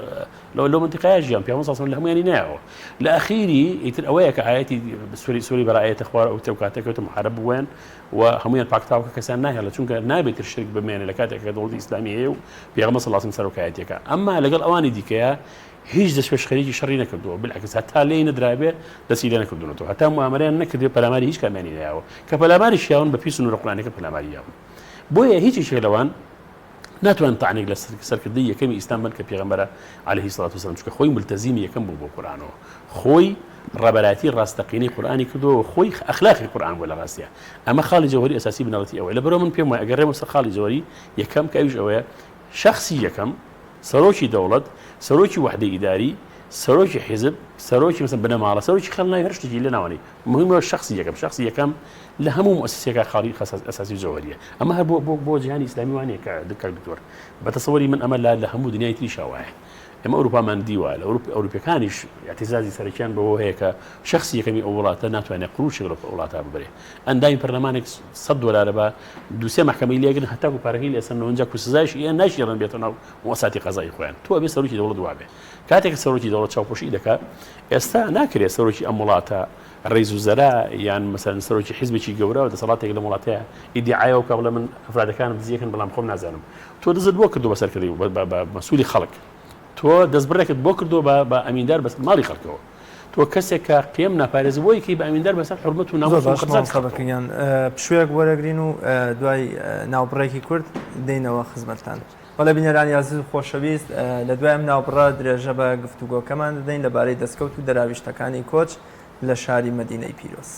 لەو لەو مەنتیقەیە ژیان پێغەمبەر صلی الله علیه و سلم لە هەموویانی نایەوە. لە ئەخیری ئیتر ئەوەیە کە ئایەتی سوری سوری بەرائەیەتە خوار ئەو تەو کاتێک کەوتە محارب بوویان و هەموویان پاکتاوکە کەسیان ناهێڵێت چونکە نابێت تر شرک بمێنێ لە کاتێک کە دەوڵەتی ئیسلامی هەیە و پێغەمبەر صلی الله علیه و سلم سەرۆکایەتیەکە ئەمما لەگەڵ ئەوانی دیکەیە هیچ دەستپێشخەریکی شەڕی نەکردووە، بالعکس هەتا لێی نەدرابێ دەستی لێ نەکردوونەتەوە، هەتا موئامەرەیان نەکردبێ پەلاماری هیچ کامیانی نەیاوە، کە پەلاماریش یاون بە پێی سنوورە قورئانیەکە پەلاماری یاون. بۆیە هیچ یەکێک لەوان ناتوانن تەعنێک لە سەرکردەی یەکەمی ئیسلام بن کە پێغەمبەرە علیه الصلاة والسلام، چونکە خۆی ملتەزیمی یەکەم بوو بۆ قورئانەوە، خۆی ڕابەرایەتی ڕاستەقینەی قورئانی کردووە و خۆی ئەخلاقی قورئان بووە لە ڕاستیا. ئەمە خاڵی جەوهەری ئەساسی بنەڕەتی ئەوەیە. لەبەرئەوە من پێم وایە ئەگەڕێمەوە سەر خاڵی جەوهەری یەکەم کە ئەویش ئەوەیە شەخسی یەکەم، سەرۆکی دەوڵەت، سەرۆکی وەحدەی ئیداری، سەرۆکی حیزب، سەرۆکی مەسەلەن بنەماڵە، سەرۆکی خێڵ ناوی هەر شتێکی لێ ناوەنێی، مهمە شەخسی یەکەم، شەخسی یەکەم لە هەموو موئەسسەیەکا خاڵی ئەساسی و جەوهەریە. ئەمە هەر بۆ بۆ بۆ جیهانی ئیسلامی وا نییە کە کاک دکتۆر، بە تەسەوەری من ئەمە لە لە هەموو دنیای تریشا وایە. ئێمە ئەوروپامان دیوە، لە ئەوروپ ئەوروپیەکانیش ئیعتیزازی سەرەکیان بەوە هەیە کە شەخسی یەکەمی ئەو وڵاتە ناتوانێ قروشێک لەو وڵاتە ببرێ. ئەندامی پەرلەمانێک سەد دۆلارە بە دوو سێ مەحکەمەی لێگرن هەتاکو پارەکەی لێ ئەسەننەوە ئینجا کو سزایش ئیان ناشیڵن بێتە ناو موئەساتی قەزایی خۆیان تۆ ئەبێ سەرۆکی دەوڵەت وابێ کاتێک کە سەرۆکی دەوڵەت چاوپۆشی دەکات ئێستا ناکرێت سەرۆکی ئەم وڵاتە ڕیز و زەرا یان مەسەلەن سەرۆکی حیزبێکی گەورە و دەسەڵاتێک لەم وڵاتەیە ئیدیعایەوە کە بڵێ من ئەفرادەکانم دزیەکەن بەڵام خۆم نازانم تۆ دزت بۆ کردو بە سەرکردەی بە مەسوولی خەڵک تۆ دەستبڕێکت بۆ کردووە بە ئەمیندار بەسەر ماڵی خەڵکەوە تۆ کەسێک کە قیەم ناپارێزی بۆی کەی بە ئەمیندار بەسەر حورمەت و زۆر ناموس و باش مقەدەساتی مامۆستا خەڵکەوە. بەکر گیان پشوویەک وەرەگرین و دوای ناوبڕێکی کورت دێینەوە خزمەتتان. بەڵێ بینەرانی ئازیز و خۆشەویست، لە دوای ئەم ناوبڕە درێژە بە گفتوگۆکەمان دەدەین لەبارەی دەستکەوت و دەراویشتەکانی کۆچ لە شاری مەدینەی پیرۆز.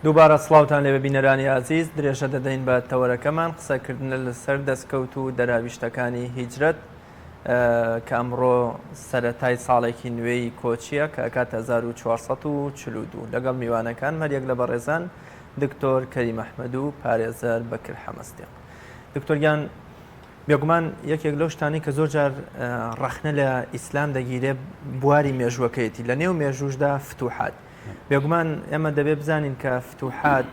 دووبارە سڵاوتان لێبێ بینەرانی ئازیز، درێژە دەدەین بە تەوەرەکەمان، قسەکردنە لەسەر دەستکەوت و دەراویشتەکانی هیجرەت کە ئەمڕۆ سەرەتای ساڵێکی نوێی کۆچییە کە ئەکاتە 1442 لەگەڵ میوانەکانم هەریەک لە بەڕێزان دکتۆر کەریم ئەحمەد و پارێزەر بەکر حەمەسدیق. دکتۆر گیان بێگومان یەکێک لەو شتانەی کە زۆر جار ڕەخنە لە ئیسلام دەگیرێ بواری مێژووەکەیەتی لە نێو مێژووشدا فتوحات بێگومان ئێمە دەبێ بزانین کە فتوحات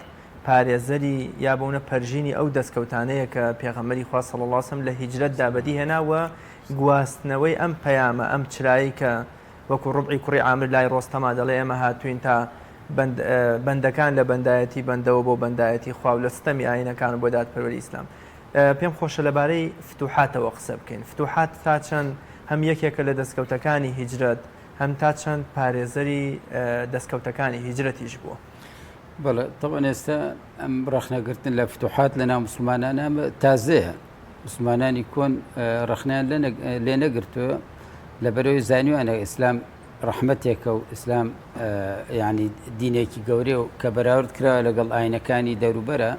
پارێزەری یا بۆنە پەرژینی ئەو دەستکەوتانەیە کە پێغەمبەری خوا صلی اللە علیه وسلم لە هیجرەتدا بەدی هێنا و گواستنەوەی ئەم پەیامە ئەم چرایەی کە وەکو ڕوبعی کوڕی عامر لای ڕۆستەما دەڵێ ئێمە هاتووین تا بەندەکان لە بەندایەتی بەندەوە بۆ بەندایەتی خوا و لە ستەمی ئاینەکان و بۆ دادپەروەری ئیسلام. پێم خۆشە لەبارەی فتوحاتەوە قسە بکەین. فتوحات تا چەند هەم یەکێکە لە دەستکەوتەکانی هیجرەت، هەم تا چەند پارێزەری دەستکەوتەکانی هیجرەتیش بووە؟ بەڵێ تەبعەن ئێستا ئەم ڕەخنەگرتن لە فتوحات لە ناو موسڵمانان ئەمە تازەیە. موسڵمانانی کۆن ڕەخنەیان لێ نەگرتووە لەبەرەوەی زانیوانە ئیسلام ڕەحمەتێکە و ئیسلام یعنی دینێکی گەورەیە و کە بەراورد کراوە لەگەڵ ئاینەکانی دەوروبەرە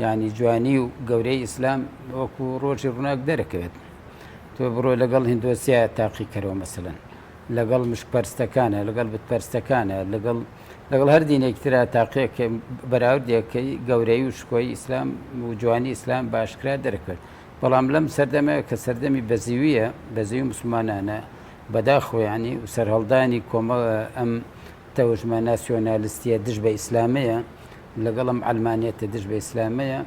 یعنی جوانی و گەورەی ئیسلام وەکو ڕۆژی ڕووناک دەرەکەوێت. تۆ بڕۆ لەگەڵ هندۆسیا تاقیکەرەوە مەسەلەن لەگەڵ مشکپەرستەکانە لەگەڵ بتپەرستەکانە لەگەڵ لەگەڵ هەر دینێکی ترا تاقیەک بەراوردێکەی گەورەی و شکۆی ئیسلام و جوانی ئیسلام باشکرا دەرەکەوێت بەڵام لەم سەردەمە کە سەردەمی بەزیویە بەزیوی مسلمانانە بەداخەوە یعنی و سەرهەڵدانی کۆمە ئەم تەوژمە ناسیۆنالستیە دژ بە ئیسلامەیە لەگەڵ ئەم عەلمانیەتە دژ بە ئیسلامەیە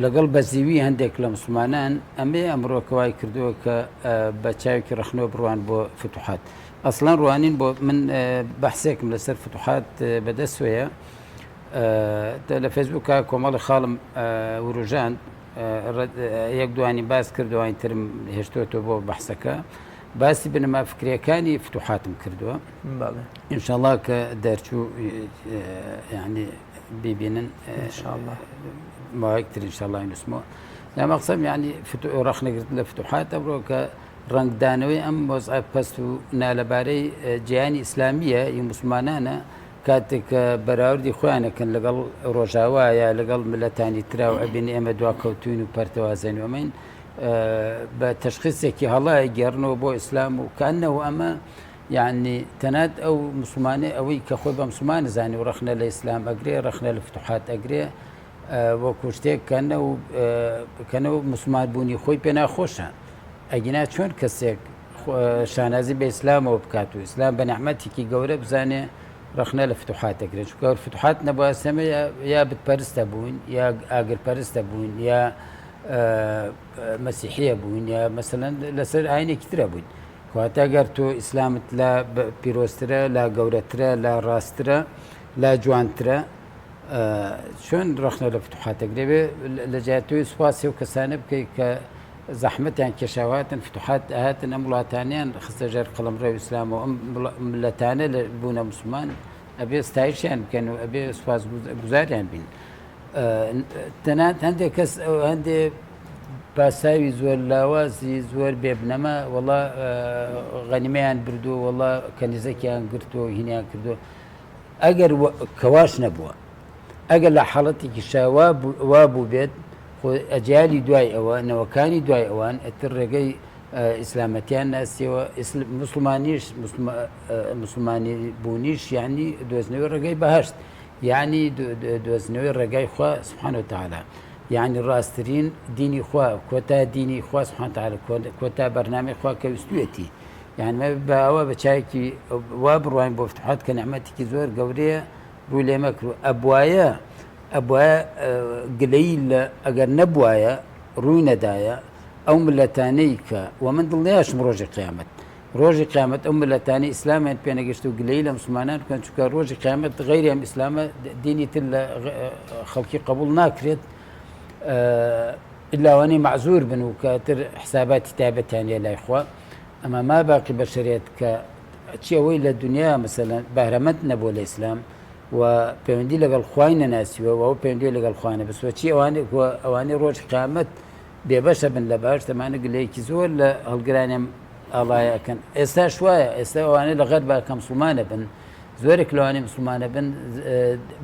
لەگەڵ بەزیوی هەندێک لە مسلمانان ئەمەیە ئەمڕۆ کە وای کردووە کە بە چاوێکی ڕەخنەوە بڕوان بۆ فتوحات ئەسڵەن ڕوانین بۆ من بەحسێکم لەسەر فتوحات بەدەستوەیە لە فەیسبووکە کۆمەڵی خاڵم وروژاند یەک دوانی باس کردووە ترم هێشتۆتەوە بۆ بەحسەکە باسی بنەما فکرەکانی فتوحاتم کردووە ئینشاءاللە کە دەرچوو یعنی بیبینن ئینشاءاللە ماوەیەک تر ئینشاءاللە نووسمەوە لا مەقسەم یعنی ڕەخنەگرتن لە فتوحات ئەمڕۆ کە ڕەنگدانەوەی ئەم وەزعە پەست و نالەبارەی جیهانی ئیسلامییە ی موسڵمانانە کاتێک کە بەراوردی خۆیان ئەکەن لەگەڵ ڕۆژاوا یا لەگەڵ ملەتانی ترا و ئەبینی ئێمە دواکەوتوین و پەرتەوازەین و ئەمەین بە تەشخیصێکی هەڵە گێڕنەوە بۆ ئیسلام و کانەوە ئەمە یعنی تەنات ئەو مسلمانەی ئەوەی کە خۆی بە مسلمان زانی و ڕەخنە لە ئیسلام ئەگرێ ڕەخنە لە فتوحات ئەگرێ وەکو شتێک کەنەوە مسلمان بوونی خۆی پێ ناخۆشە ئەگینا چۆن کەسێک شانازی بە ئیسلامەوە بکات و ئیسلام بە نەعمەتێکی گەورە بزانێ ڕەخنە لە فتوحات دەگرێت چونکە فتوحات نەبووە سەمە یا بتپەرستە بوون یا ئاگرپەرستە بوون یا مەسیحیە بوون یا مەسەلەن لەسەر ئاینێکی ترە بووین کەواتە گەر تۆ ئیسلامت لا پیرۆزترە لا گەورەترە لا ڕاستترە لا جوانترە چۆن ڕەخنە لە فتوحات دەگرێ بێ لە جیاتەوەی سوپاسی ئەو کەسانە بکەیت کە زەحمەتیان کێشاوە هاتن فتوحات هاتن ئەم وڵاتانیان خستە ژێر قەڵەمڕەوی ئیسلام و ئەم ملەتانە لە بوونە مسلمان ئەبێ ستایشیان بکەن و ئەبێ سوپاس گوزاریان بین تەنانەت هەندێک کەس هەندێک پاساوی زۆر لاوازی زۆر بێبنەما وەڵا غەنیمەیان بردووە وەڵا کەنیزەکیان گرتووە و هینیان کردووە ئەگەر کەواش نەبووە ئەگەر لە حاڵەتێکیشا وا بووبێت خۆ ئەجیالی دوای ئەوە نەوەکانی دوای ئەوان ئەتر ڕێگەی ئیسلامەتیان ناسیەوە مسلمانیش مسلمانی بوونیش یعنی دۆزنەوەی ڕێگەی بەهشت یعنی دۆزنەوەی ڕێگای خوا سبحانه وتعالی یعنی ڕاستترین دینی خوا کۆتا دینی خوا سبحانه وتعالی کۆتا بەرنامەی خوا کە ویستویەتی یان بە ئەوە بە چاوێکی وا بڕواین بۆ فتوحات کە نعمەتێکی زۆر گەورەیە ڕووی لێ مەکرو ئەبوایە ئەبوایە گلەیی لە ئەگەر نەبوایە ڕووی نەدایە ئەو ملەتانەی کە وە من دڵنیاشم ڕۆژی قیامەت ڕۆژی قیامەت ئەو ملەتانی ئیسلامیان پێنەگەشت و گلەیی لە مسلمانان بکەن چونکە ڕۆژی قیامەت غەیری ئەم ئیسلامە دینی تر لە خەڵکی قبول ناکرێت ئیلا ئەوانەی مەعزور بن و کە تر حساباتی تایبەتیان هەیە لای خوا. ئەما ما باقی بەشەریەت کە چی ئەوەی لە دنیا مەسەلەن بەهرەمەند نەبووە لە ئیسلام و پەیوەندی لەگەڵ خوای نەناسیوە و ئەو پەیوەندی لەگەڵ خوا نەبەستووە چی ئەوانەی ئەوانەی ڕۆژی قیامەت بێبەشە بن لە بەهەشت ئەمانە گلەیەکی زۆر لە هەڵگرانی ئەم ئاڵایە ئەکەن ئێستاش وایە ئێستا ئەوانەی لە غەربا کە مسوڵمانە بن زۆرێک لەوانەی مسوڵمانە بن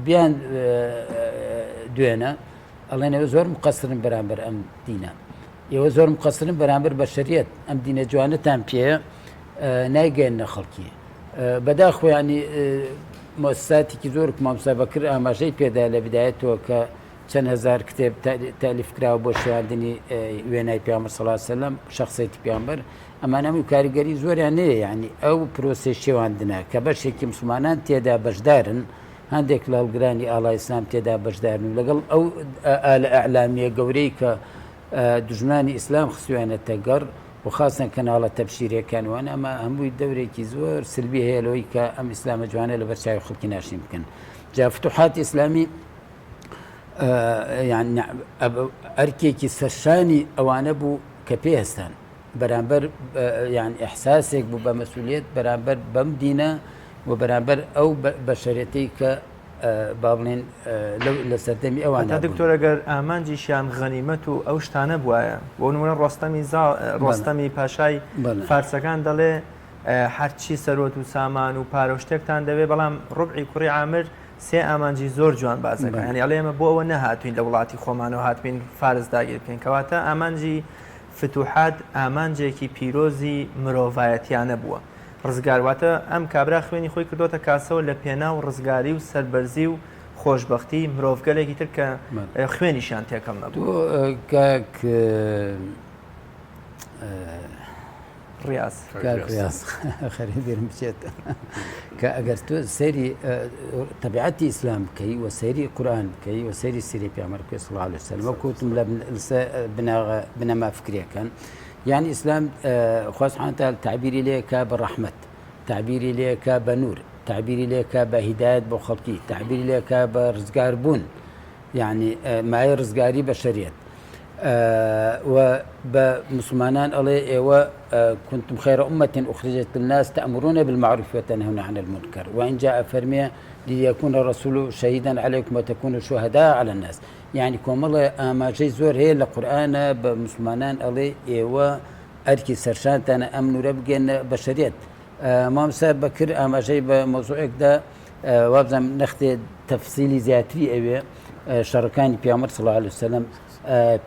بیان دوێنە ئەڵێن ئێوە زۆر مقەسرن بەرامبەر ئەم دینە ئێوە زۆر مقەسرن بەرامبەر بەشەریەت ئەم دینە جوانەتان پێ نایگەێنە خەڵکی بەداخۆ ینی مۆساتێکی زۆر مامسا بەکر ئاماژەی پێدا لە بدایەتەوە کە چەند هەزار کتێب تالیف کراوە بۆ شێواندنی وێنای پیامبەر صلی الله علیه وسلم شخصێتی پیامبەر ئەمانە هەمووی کاریگەری زۆریان نییە یعنی ئەو پرۆسەی شێواندنە کە بەشێکی مسلمانان تێدا بەشدارن هەندێک لە هەڵگرانی ئاڵای ئیسلام تێدا بەشدارن و لەگەڵ ئەو ئالە ئەعلامیە گەورەی کە دژمنانی ئیسلام خستویانەتە گەڕ و خاستن کەناڵە تەبشیرەکان وان ئەمە هەمووی دەورێکی زۆر سلبی هەیە لەوەی کە ئەم ئیسلامە جوانە لەبەر چاوی خەڵکی ناشرین بکەن جا فتوحاتی ئیسلامی ئەرکێکی سەرشانی ئەوانە بوو کە پێ هەستان بەرامبەر یان ئیحساسێک بوو بە مەسولیت بەرامبەر بەم دینە و بەرامبەر ئەو بەشەرێتی کە با بڵێن لە سەردەمی ئەوان تا دکتۆر ئەگەر ئامانجیشیان غەنیمەت و ئەو شتانە بواە بۆ نمونە ڕۆستەمی ڕۆستەمی پاشای فارسەکان دەڵێ هەرچی سەرۆت و سامان و پارە و شتێکتان دەوێ بەڵام ڕبعی کوڕی عامر سێ ئامانجی زۆر جوان باس دەکات یانی ئەڵێ ئێمە بۆ ئەوە نەهاتوین لە وڵاتی خۆمانەوە هاتبین فارس داگیر بکەین کەواتە ئامانجی فتوحات ئامانجێکی پیرۆزی مرۆڤایەتیانە بووە ڕزگار واتە ئەم کابرا خوێنی خۆی کردۆتە کاسەوە لە پێناو ڕزگاری و سەربەرزی و خۆشبەختی مرۆڤگەلێکی تر کە خوێنیشیان تێکەڵ نەبوو. کاک ڕیاز. کاک ڕیاز خەریک بیرم بچێت کە ئەگەر تۆ سەیری تەبیعەتی ئیسلام بکەی و سەیری قورئان بکەی و سەیری سیرەی پێغەمبەر بکەی صلی الله علیه وسلم وەک وتم لە بناغە بنەما فکریەکان یان ئیسلام خوا سبحانه وتعالی تعبیری لێ کا بە ڕەحمەت تعبیری لێ کا بە نور تعبیری لێ کا بە هیدایەت بۆ خەڵکی تعبیری لێ کا بە ڕزگاربوون یعنی مایە ڕزگاری بەشەریەت و بە موسڵمانان ئەڵێ ئێوە کنتم خیر امة اخرجت للناس تأمرون بالمعروف وتنهون عن المنكر وئینجا ئەفەرمێ ليكون الرسول شهيدا عليكم وتكونوا شهداء على الناس یعنی کۆمەڵێ ئاماژەی زۆر هەیە لە قورئانە بە موسڵمانان ئەڵێ ئێوە ئەرکی سەرشانتانە ئەم نورە بگەنە بەشەریەت مامۆستا بەکر ئاماژەی بە مەوزوعێکدا وابزانم نەختێ تەفسیلی زیاتری ئەوێ شەڕەکانی پیامبەر صلی الله علیه وسلم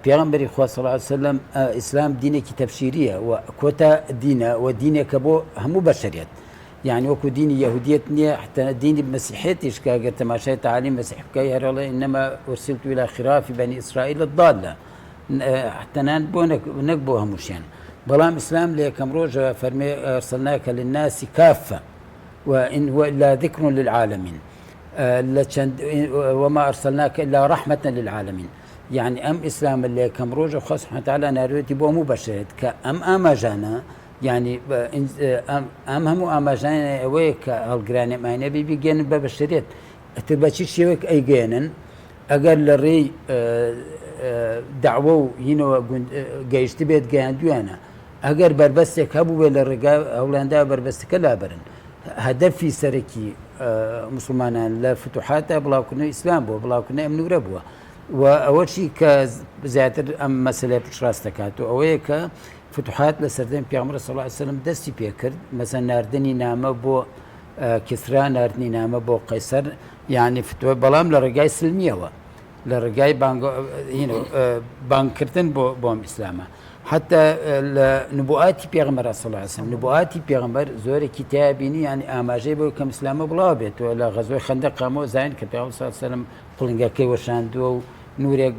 پێغەمبەری خوا صلی الله علیه وسلم ئیسلام دینێکی تەبشیریە و کۆتا دینە و دینێکە بۆ هەموو بەشەریەت یعنی وەکو دینی یەهودیەت نییە حتى دینی مەسیحێتیش کە گەر تەماشای تعالیم مەسیح بکەی هەرڵێ إنما أرسلت إلى خراف بني إسرائيل الضالة تەنان بۆ نەک بۆ هەمووشیان بەڵام ئیسلام لە یەکەم ڕۆژەوە فەرمێ أرسلناك للناس كافة وإن هو إلا ذكر للعالمين لە چەند وما أرسلناك إلا رحمة للعالمين یعنی ئەم ئیسلامە لە یەکەم ڕۆژە خوا سبحانه وتعالى ناروێتی بۆ هەموو بەشەرێت کە ئەم ئاماژانە یعنی ئەم هەموو ئاماژانە ئەوەیە کە هەڵگرانی ئاینە بی بیگەێنن بە بەشەرێت ئەتر بە چی شێوەیەک ئەیگەێنن ئەگەر لە ڕێی دەعوە و هینەوە گەیشتبێت گەیاندویانە ئەگەر بەربەستێک هەبووبێت لە ڕێگا هەوڵیاندا بەربەستەکە لابەرن. هەدەفی سەرەکی موسڵمانان لە فتوحاتدا بڵاوکردنەوەی ئیسلام بووە، بڵاوکردنەوەی ئەم نوورە بووە و ئەوەشی کە زیاتر ئەم مەسەلەیە پشتڕاست دەکات و ئەوەیە کە فتوحات لە سەردەمی پێغەمبەر صلی اللە علیه وسلم دەستی پێکرد، مەسەلەن ناردنی نامە بۆ کیسرا، ناردنی نامە بۆ قەیسەر، یانی فتوە بەڵام لە ڕێگای سلمیەوە، لە ڕێگای بانگکردن بۆ بۆ ئەم ئیسلامە. حتی لە نبوئاتی پێغەمبەر صلی اللە علیه وسلم نبوئاتی پێغەمبەر زۆرێکی تیا بینی یعنی ئاماژەی بۆ کەم ئیسلامە بڵاو بێتەوە لە غەزوەی خەندەق قامەوە زانین کە پێغەمبەر صلی اللە علیه وسلم قڵنگەکەی وەشاندووە و نورێک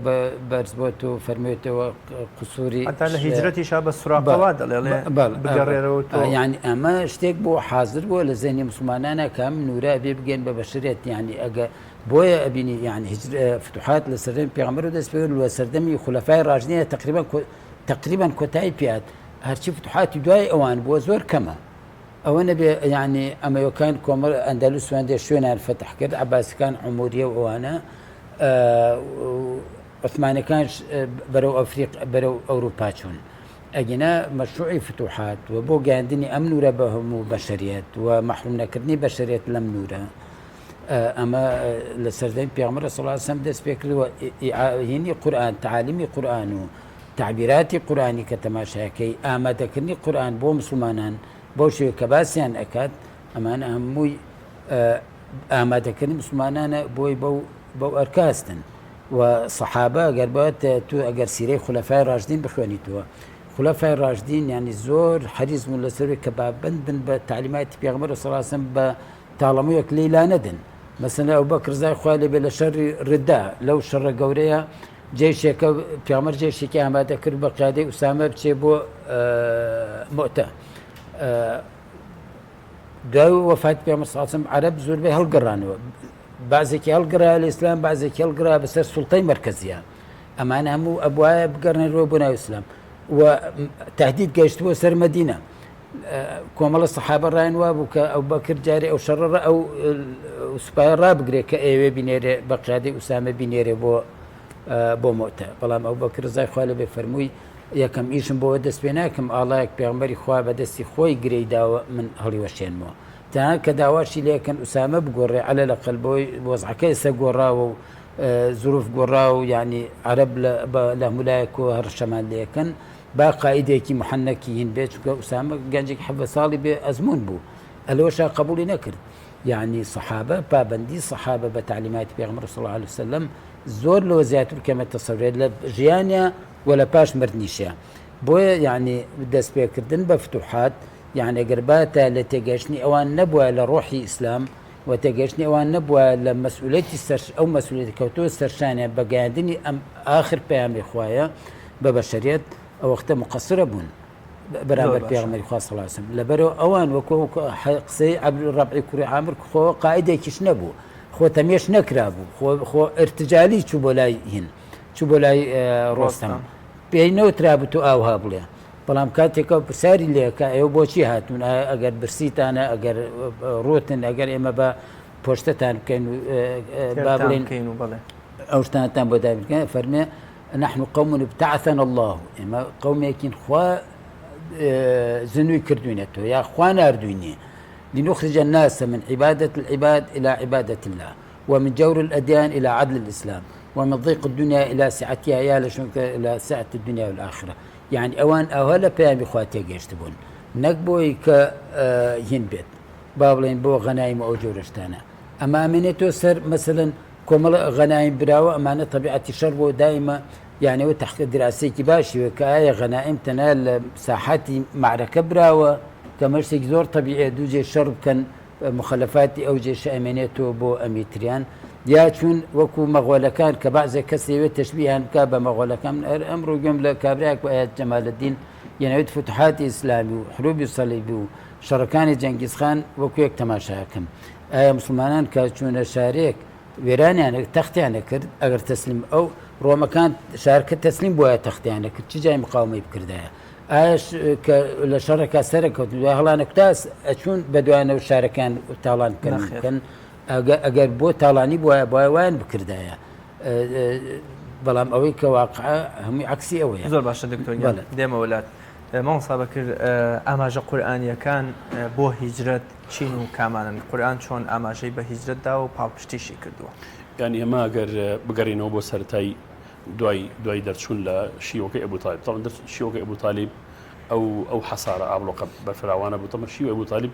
بەرز بۆتەوە فەرموویەتەوە قسووری حتا لە هیجرەتیشا بە سوراقەوە دەڵێ بگەڕێرەوە تۆ یعنی ئەمە شتێک بۆ حاضر بووە لە زەینی موسڵمانانە کە ئەم نورە بێ بگەن بە بەشەریەت یعنی ئەگە بۆیە ئەبینی یعنی فتوحات لە سەردەمی پێغەمبەر و دەست پێ لە سەردەمی خولەفای ڕاشدینە تقریبا تقریبا کۆتایی پێات هەرچی فتوحاتی دوای ئەوان بووە زۆر کەمە ئەوە نەبێ یعنی ئەمەیەکان کۆمەڵ ئەندەلوس وێندێ شوێنیان فەتح کرد عەباسەکان عموریە و ئەوانە عوسمانەکان بەرەو ئەفریق بەرەو ئەوروپا چوون. ئەگینا مەشروعی فتوحات و بۆ گەیاندنی ئەم نورە بە هەموو بەشەریەت و مەحروم نەکردنی بەشەریەت لەم نورە ئەمە لە سەردەمی پێغەمبەر صلی الله علیه وسلم دەست پێ کردووە هینی قورئان تعالیمی قورئان و تعبیراتی قورئانی کە تەماشاکەی ئامادەکردنی قورئان بۆ مسلمانان بەو شێوە کە باسیان ئەکات ئەمانە هەمووی ئامادەکردنی مسلمانانە بۆی بەو بەو ئەرکاستن و سەحابە گەر بێت تو ئەگەر سیرەی خولەفای ڕاشدین بخوێنیتەوە خولەفای ڕاشدین یانی زۆر حەریس بوون لەسەر کە پابەند بن بە تەعلیماتی پێغەمبەر صلی الله علیه وسلم بە تاڵەموویەک لێی لا نەدەن مەسەلەن ئەبوبەکر ڕزای خوای لێ بێ لە شەڕی ردە لەو شەڕە گەورەیە جەیشێکە پێغەمبەر جەیشێکی ئامادە کرد بە قیادەی ئوسامە بچێ بۆ موتە دوای وەفاتی پێغەمبەر صلی الله علیه وسلم عەرەب زۆربەی هەڵگەڕانەوە بەعزێکی هەڵگرا لە ئیسلام بەعزێکی هەڵگرا بەسەر سوڵتەی مەرکەزیە ئەمانە هەموو ئەبوایە بگەڕێنەوە بۆ ناو ئیسلام و تهدید گەیشتبووە سەر مەدینە کۆمەڵە سەحابە ڕایان وابوو کە ئەو بەکر جارێ ئەو شەڕە ئەو سوپایە ڕابگرێ کە ئەوێ بینێرێ بە قیادەی ئوسامە بینێرێ بۆ بۆ مۆتە بەڵام ئەو بەکر ڕزای خوا لەبێ فەرمووی یەکەم ئیشم بۆ دەست پێ ناکەم ئاڵایەک پێغەمبەری خوا بە دەستی خۆی گرێی داوە من هەڵیوەشێنمەوە تەنانەت کە داواشی لێکەن ئوسامە بگۆڕێ عەلە لەقەل بۆی وەزعەکە ئێستا گۆڕاوە و زروف گۆڕاوە و یعنی عەرەب لە هەموو لایەکەوە هەڕەشەمان لێکەن با قائیدێکی محەنەکی هین بێ چونکە ئوسامە گەنجێکی حەڤدە ساڵی بێ ئەزموون بوو ئەلەوەشا قبوڵی نەکرد یعنی سەحابە پابەندی سەحابە بە تەعلیماتی پێغەمبەر صلی الله علیه وسلم زۆر لەوە زیاتر کەمە تەسەورێت لە ژیانیا و لە پاش مردنیشە بۆیە یعنی دەستپێکردن بە فتوحات یانی گەر باتە لە تێگەیشتنی ئەوان نەبوایە لە ڕۆحی ئیسلام و تێگەیشتنی ئەوان نەبوایە لە مەسئولیەتی سەر ئەو مەسئولیەتی کەوتووە سەر شانیان بە گەیاندنی ئەم ئاخر پەیامی خوایە بە بەشەریەت ئەوەختە مقەسرە بوون بەرامبەر پێغەمبەری خوا صلی الله علیه و سلم لەبەرەوە ئەوان وەکو قسەی عەبد ڕەبعی کوڕی عامر خۆ قائیدێکیش نەبوو خۆ تەمیەش نەکرابوو خۆ خۆ ارتجالی چوو بۆ لای هین چوو بۆ لای ڕۆستەم پێی نەوترابوو تۆ ئاوها بڵێ بەڵام کاتێک ئەو پرسیاری لێکا ئێوە بۆچی هاتوون ئایا ئەگەر برسیتانە ئەگەر ڕوتن ئەگەر ئێمە بە پۆشتەتان بکەین و با بڵێن بکەین و بەڵێ ئەو شتانتان بۆ دابین بکەین فەرمێ نحن قوم ابتعثنا الله ئێمە قومێکین خوا زنوی کردوینەتەوە یا خوا ناردوینێ لنخرج الناس من عبادة العباد إلى عبادة الله ومن جور الأديان إلى عدل الإسلام ومن ضيق الدنيا إلى سعتها یا لە شوێنێک إلى سعة الدنيا والآخرة یانی ئەوان ئاوا لە پەیامی خوا تێگەیشتبوون نەک بۆی کە هین بێت با بڵێن بۆ غەنایم و ئەو جۆرە شتانە ئەمە ئەمێنێتەوە سەر مەسەلەن کۆمەڵە غەنایم براوە ئەمانە تەبیعەتی شەڕ بۆ دایمە یانەوە تحقیق دراسەیەکی باشی وە کە ئایا غەنایم تەنها لە ساحاتی معرەکە براوە کە مەشتێکی زۆر تەبیعە دوو جێ شەڕ بکەن موخەلەفاتی ئەو جێشە ئەمێنێتەوە بۆ ئەمیتریان یا چوون وەکو مەغۆلەکان کە بەعزێک کەس دەیەوێت تەشبیهیان بکات بە مەغۆلەکان من هەر ئەمڕۆ گوێم لە کابرایەک بوو ئەیاد جەمالەدین یەنەوێت فتوحاتی ئیسلامی و حروبی سەلیبی و شەڕەکانی جەنگیزخان وەکو یەک تەماشاکەن ئایا مسلمانان کە چوونە شارێک وێرانیان تەختیان نەکرد ئەگەر تەسلیم ئەو ڕۆمەکان شارکە تەسلیم بۆیە تەختیان نەکرد چ جای مقاومەی بکردایە ئایا کە لە شەڕێکا سەرەکەوتن دوای هەڵانە کوتا ئەچوون بە دوایانەوە شارەکان تاڵان بکەن بکەن ئەگەر بۆ تاڵانی بواە بۆە وایان بکردایە بەڵام ئەوەی کە واقع هەمووی عکسی ئەوەیە زۆر باشە دکتۆر دێمە وڵات مامۆستا بەکر ئاماژە قورئانیەکان بۆ هیجرەت چین و کامانن قورئان چۆن ئاماژەی بە هیجرەت داوە و پاڵپشتیشی کردووە؟ یانی ئێمە ئەگەر بگەڕێینەوە بۆ سەرەتای دوای دوای دەرچوون لە شیوەکەی ئەبوو تالیب تەبعەن دەر شیوەکەی ئەبوو تالیب ئەو ئەو حەسارە ئابڵۆقە بەرفراوانە بوو تەمە شیوە ئەبوو تالیب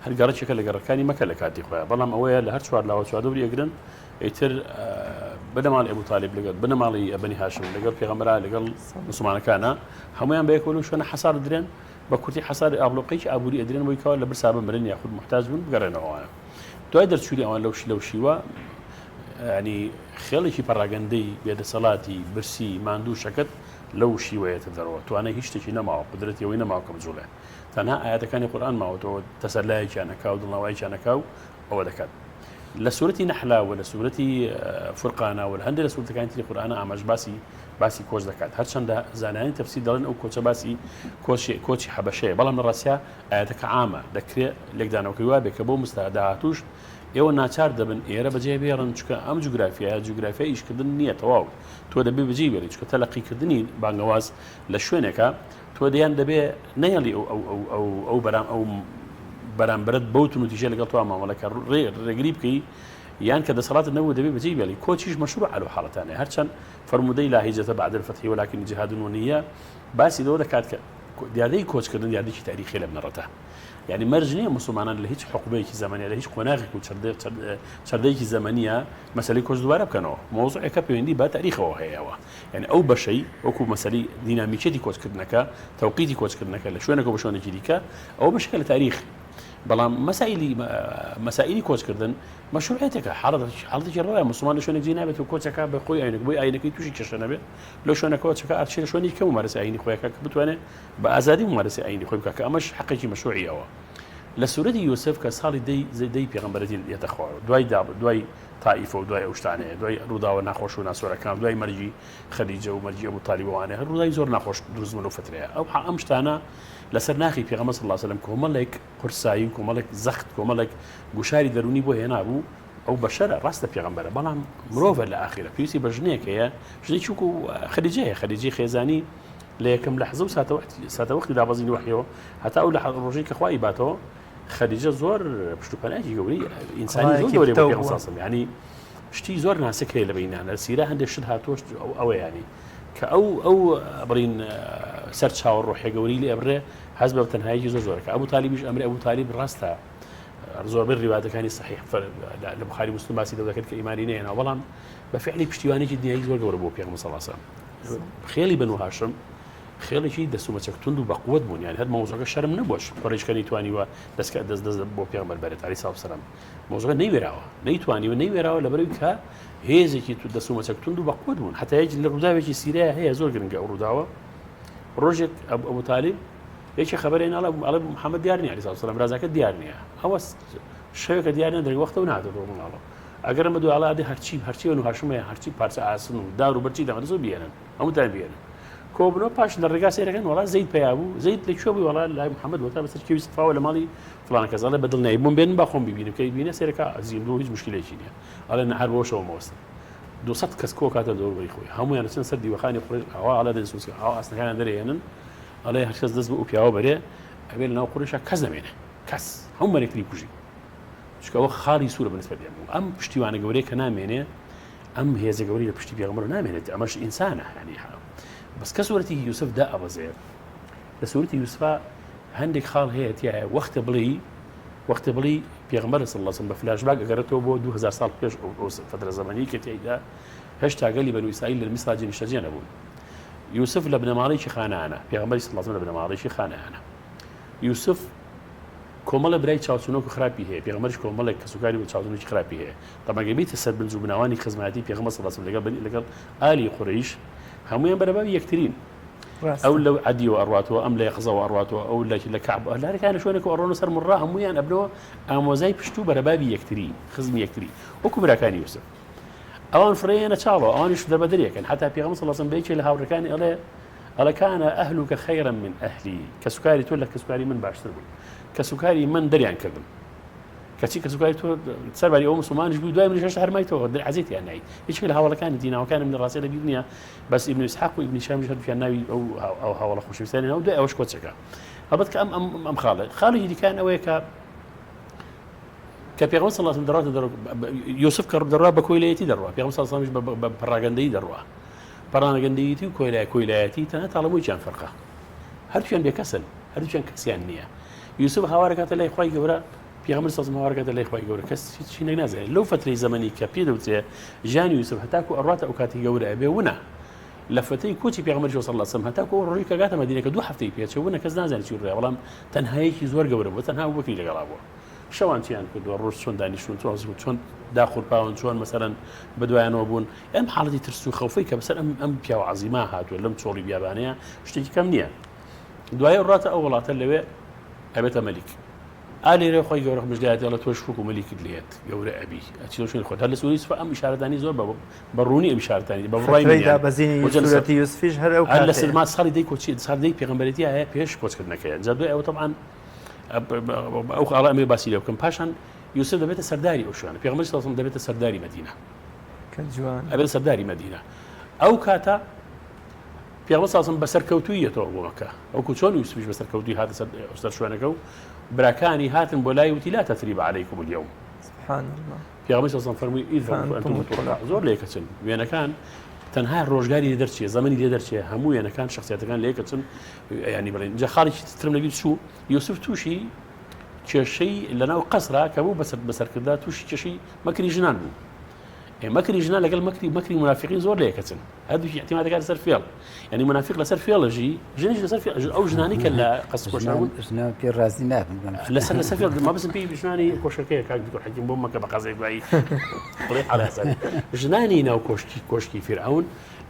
هەر گەڕەکێکە لە گەڕەکانی مەکە لە کاتی خۆیان بەڵام ئەوەیە لە هەر چوار لاوە چواردەوری ئەگرن ئیتر بنەماڵی ئەبوو تالیب لەگەڵ بنەماڵی بەنی هاشم لەگەڵ پێغەمبەرا لەگەڵ مسلمانەکانە هەمویان بەیەکەوە لەو شوێنە حەسار درێن بە کورتی حەسار ئابڵۆقێکی ئابووری ئەدرێن بۆی کەوا لە برسا بمرن یاخود محتاج بن بگەڕێنەوە دوای دەرچوونی ئەوان لەو لەو شیوە ینی خێڵێکی پەڕاگەندەی بێدەسەڵاتی برسی ماندوو شەکەت لەو شیوەیەتە دەرەوە توانای هیچ شتێکی نەماوە قدرەتی ئەوەی نەماوە کە بجوڵێ تەنها ئاەتەکانی قورئان ماوەتەوە تەسەلایەکیان ئەکا و دڵنەوایەکیان ئەکا و ئەوە دەکات لە سورەتی نەحلا و لە سورەتی فورقانا و لە هەندێک لە سورەتەکانی تری قورئانا ئاماژ باسی باسی کۆچ دەکات هەرچەندە زانایانی تەفسیر دەڵێن ئەو کۆچە باسی کۆچی کۆچی حەبەشەیە بەڵام لە ڕاستیا ئاەتەکە عامە دەکرێت لێکدانەوەکەی وابێ کە بۆ مستە داهاتوش ئێوە ناچار دەبن ئێرە بەجێ بێڵن چونکە ئەم جوگرافیایە جوگرافیای ئیشکردن نییە تەواو تۆ دەبێ بەجێی بێڵی چونکە تەلەقیکردنی بانگەواز لە شوێنێکە تۆ دیان دەبێ نەیەڵی ئەو ئەو ئەو ئەو ئەو بەرام ئەو بەرامبەرت بەو تونوتیژە لەگەڵ تۆ مامەڵەکە ڕێ ڕێگری بکەی یان کە دەسەڵاتت نەبوو دەبێ بەجێی بێڵی کۆچیش مەشروع لەو حاڵەتانەیە هەرچەند فەرموودەی لا هجرة بعد الفتح ولكن جهاد ونية باسی لەوە دەکات کە دیاردەی کۆچکردن دیاردەیەکی تاریخی لە بنەڕەتە یعنی مەرج نییە موسڵمانان لە هیچ حقوبەیەکی زەمەنیە لە هیچ قۆناغێک و چەردەیەکی زەمەنیە مەسەلەی کۆچ دووبارە بکەنەوە مەوزوعێکە پەیوەندی بە تاریخەوە هەیەوە یعنی ئەو بەشەی وەکو مەسەلەی دینامیکیەتی کۆچکردنەکە تەوقیتی کۆچکردنەکە لە شوێنەکە بۆ شوێنێکی دیکە ئەو بەشێکە لە تاریخ بەڵام مەسائلی مەسائلی کۆچکردن مەشروعیەتێکە حاڵەتێکی ڕەوایە موسڵمان لە شوێنێک جێ نابێت و کۆچەکە بە خۆی ئاینەکە بۆی ئاینەکەی تووشی کێشە نەبێت لەو شوێنەکەەوە چەکە ئەرچی لە شوێنی کە ممارەسەی ئاینی خۆیەکە کە بتوانێت بە ئازادی ممارەسەی ئاینی خۆی بکات کە ئەمەش حەقێکی مەشروعی ئەوە لە سورەتی یوسف کە ساڵی دەی دەی پێغەمبەرەتی یەتە خوارەوە دوای دا دوای تائیفە و دوای ئەو شتانەیە دوای ڕووداوە ناخۆش و ناسۆرەکان دوای مەرگی خەدیجە و مەرگی ئەبو تالیب وانە هەر ڕووداوی زۆر ناخۆش دروست بوون لەو فترەیە ئەو ئەم شتانە لەسەر ناخی پێغەمبەر صلی الله علیه و سلم کۆمەڵێک قورسایی و کۆمەڵێک زەخت کۆمەڵێک گوشاری دەروونی بۆ هێنابوو ئەو بەشەرە ڕاستە پێغەمبەرە بەڵام مرۆڤە لە ئاخیرە پێویستی بە ژنێک هەیە ژنێکی وەکو خەدیجە هەیە خەدیجەی خێزانی لە یەکەم لەحزە و ساتەوەختی دابەزینی وەحیەوە هەتا ئەو لە ڕۆژەی کە خوای باتەوە خەدیجە زۆر پشت و پەنایەکی گەورەی ئینسانی زۆر گەورەی بۆ پێغەمبەر صلی الله علیه و سلم. یعنی شتی زۆر ناسک هەیە لە بینیان لە سیرە هەندێک شت هاتووە ئەو ئەوە یعنی کە ئەو ئەو بڵین سەرچاوە ڕۆحیە گەورەی لێ ئەبرێ هەست بە تەنهاییەکی زۆر زۆرەکە ئەبوو تالیبیش ئەمرێ ئەبوو تالیب ڕاستە زۆربەی ڕیوایەتەکانی صحیح لە بخاری مسلم باسی لەو دەکرد کە ئیمانی نەهێناوە بەڵام بە فعلی پشتیوانێکی دنیایی زۆر گەورە بۆ پێغەمبەر صلی الله علیه و سلم خێڵی بەنو هاشم خێڵێکی دەست و مەچەک توند و بەقوت بوون یان هەر مەوزەکە شەرم نەبووە قڕیشکە نەیتوانیوە دەستکە دەست دەست بۆ پێغەمبەر بەرێت عەلەیهی سڵاو سەلام مەوزەکە نەیوێراوە نەیتوانیوە نەیوێراوە لەبەرەوەی کە هێزێکی تو دەست و مەچەک توند و بەقوت بوون حتا یەک لە ڕووداوێکی سیرەیە هەیە زۆر گرنگە ئەو ڕووداوە ڕۆژێک ئەبوو تالیب یەکێ خەبەرێ ناڵێ ئەڵێ محەممەد دیار نییە عەلەیهی سڵاو سەلام برازاکە دیار نییە ئەوە شەوێکە دیار نییە درەنگ وەختە و نهاتۆتەوە ماڵەوە ئەگەر ئەمە دوای ئەڵێ هەرچی هەرچی بەنو هاشمەیە هەرچی پارچە ئاسن و دار و بەرچی دەمەدەسەوە بیێنن هەمووتان بیێنن کۆبنەوە پاش لە ڕێگا سەیرەکەن وەڵا زەید پەیا بوو زەید لە کوێ بووی وەڵا لای محەممەد وەتا بەسەر کێوی سەفاوە لە ماڵی فڵان کەس ئەڵێ بە دڵنیایی بۆم بێنن با خۆم ببینم کە بینە سەیرەکە زیندوو هیچ مشکلێکی نییە ئەڵێ نە هەر بۆشەوە مەوەستن 200 کەس کۆکاتە دەوروبەری خۆی هەموویان چن سەر دیوەخانی قوڕیش ئاوا ئەڵێ دەنسوسکە ئاوا ئاسنەکانیان دەرێنن ئەڵێ هەرکەس دەست بە ئەو پیاوە بەرێ ئەبێ لەناو قوڕیشا کەس نەمێنێ کەس هەموو مەرێکتری کوژی چونکە ئەوە خاڵی سوورە بەنسبەت ئێمە ئەم پشتیوانە گەورەیە کە نامێنێ ئەم هێزە گەورەی لە پشتی پێغەمبەر نامێنێت ئەمەش ئینسانە هەنی بەس کە سوورەتی یوسف دا ئەبەزێ لە سوورەتی یوسفا هەندێک خاڵ هەیە تایە وەختە بڵێ وەختە بڵی پێغەمبەر صلی الله علیه و سلم بە فلاشباک ئەگەڕێتەوە بۆ 2000 ساڵ پێش ئەو فترە زەمەنی کە تێیدا هێشتا گەلی بەنو ئیسرائیل لە میسرا جێنیشتەجێ نەبوون یوسف لە بنەماڵەیەکی خانانە پێغەمبەری صلی الله علیه و سلم لە بنەماڵەیەکی خانانە یوسف کۆمەڵە برای چاوچنۆک و خراپی هەیە، پێغەمبەریش کۆمەڵێک کەسوکاری و چاوچنۆکی خراپی هەیە. تەبعەن گەر بێیتە سەر بنج و بناوانی خزمایەتی پێغەمبەر صلی اللە علیە و سلم لەگەڵ بەنی لەگەڵ ئالی قورەیش هەموویان بەرەباوی یەکترین. ئەو لە عەدیەوە ئەڕواتەوە، ئەم لە یەقزەوە ئەڕواتەوە، ئەو لە لە کەعب لە هەرکانە شوێنێکەوە ئەڕۆنە سەر مڕا هەموویان ئەبنەوە ئامۆزای پشت و بەرەبابی یەکتری، خزمی یەکتری وەکو براکانی یوسف. ئەوان فڕێیەنە چاڵەوە، ئەوانیش دەربەدەریەکەن. حەتا پێغەمبەر صلی اللە علیە و سلم بە یەکێ لە هاوڕێکانی ئەڵێ ئەڵێ کان اهلک خیرا من اهلی، کەسوکاری تۆ لە کەسوکاری من باشتر بوون، کەسوکاری من دەریان کردم، کەچی کەسوکاری تۆ سەرباری ئەوە مسلمانیش بووی دوای منیش هێشتا هەر مایتەوە در عەزێتیان نایت. یەکێک لە هاوەڵەکانی دی ناوەکانم لە ڕاستیدا لەبیر نییە، بەس ئیبن ئیسحاق و ئیبن هیشامیش هەردووکیان ناوی ئەو ئەو هاوەڵە خۆشەویستانی ناو دوای ئەوەش کۆچەکە. هەڵبەت کە ئەم ئەم ئەم خاڵە خاڵێکی دیکان ئەوەیە کە کە پێغەمبەر صلی الله علیه و سلم دەڕاتە دەڕ یوسف کە دەڕوا بە کۆیلایەتی دەڕوا پێغەمبەر صلی الله علیه و سلم بە پەڕاگەندەیی دەڕوا پەڕاگەندەیەتی و کۆیلای کۆیلایەتی تەنها تاڵەمۆیەکیان فەرقە هەردووکیان بێکەسن هەردووکیان کەسیان نییە یوسف هاوارەکاتە لای خوای گەورە پێغەمبەر صلی الله علیه و سلم هاوارەکاتە لای خوای گەورە کەس هیچ نازانێت لەو فترەی زەمەنی کە پێ دەوترێ ژیانی یوسف هەتاکو ئەڕاتە ئەو کاتی گەورە ئەبێ ونە لە فترەی کۆچی پێغەمبەر صلی الله علیه و سلم هەتاکو ئەو ڕۆژەی کە گاتە مەدینە کە دوو هەفتەی پێچێ ونە کەس نازانێت چی ڕوویە بەڵام تەنهایەکی زۆر گەورە بوو تەنها ئەبوبەکری لەگەڵا بووە شەوان چیان کردووە ڕۆژ چۆن دانیشتون چۆن زوو چۆن داخورپاون چۆن مەسەرەن بەدوایانەوە بوون ئەم حاڵەتی ترس و خەوفەی کە بەسەر ئەم ئەم پیاوە عەزیمە هاتووە لەم چۆڵی بیابانەیە شتێکی کەم نییە دوای ڕاتە ئەو وڵاتە لەوێ ئەبێتە مەلیک ئا لێرە خۆی گەورە مژدایەتی ئەڵێ تۆش وەکو مەلیکت لێت گەورە ئەبی ئەچیەوە شوێنی خۆت هەر لە سووری یوسف ئەم ئیشارەتانی زۆر بە بە ڕوونی ئەم ئیشارەتانی بە بڕوای فترەی من یان دابەزینی وجل سوورەتی یوسفیش هەر ئەو هەر لە کاتەیە. سەرما ساڵی دەی کۆچی ساڵی دەی پێغەمبەرێتی هەیە پێش کۆچکردنەکەیە جا دوای ئەوە تەبعەن ئەو خاڵە ئەمێ باسی لێ بکەم پاشان یوسف دەبێتە سەرداری ئەو شوێنە، پێغەمبەری صلی اللە علیە وسلم دەبێتە سەرداری مەدینە. کە جوان. ئەبێتە سەرداری مەدینە. ئەو کاتە پێغەمبەر صلی اللە علیە وسلم بەسەرکەوتووی یەتەوە بۆ مەکە. وەکو چۆن یوسفیش بەسەرکەوتووی هاتە سەر سەر شوێنەکە و براکانی هاتن بۆ لای وتی لا تثریب علیکم اليوم. سبحان الله. پێغەمبەر صلی اللە علیە وسلم فەرمووی اذهبوا فانتم الطلقاء. زۆر لە یەکەچن وێنەکان تەنها ڕۆژگاری لێ دەرچێ زەمەنی لێ دەرچێ هەموو وێنەکان شخصیەتەکان لە یەکەچن ینی بڵێن جا خاڵێکی ترم لەبیر چوو یوسف تووشی کێشەی لەناو قەسرا کە بوو بەسەر بەسەرکردە تووشی کێشەی مەکری ژنان بوو ئێ مەکری ژنان لەگەڵ مەکری مەکری منافقین زۆر لە یەکەچن هەردووکی اعتماد دەکات لەسەر فێڵ یعنی منافق لەسەر فێڵەژی ژنیش لەسەر فێڵ ئەو ژنانی کە لە قەسر کۆشک بوون ژنان پێ ڕازی نابن بەم شتە. لەسەر لەسەر فێڵ مەبەستم پێی ژنانی کۆشکەکەیە کاک دکتۆر حەکیم بۆ مەکە بە قەزێک دوایی بڵێ حاڵی حەسەن. ژنانی ناو کۆشکی کۆشکی فیرعەون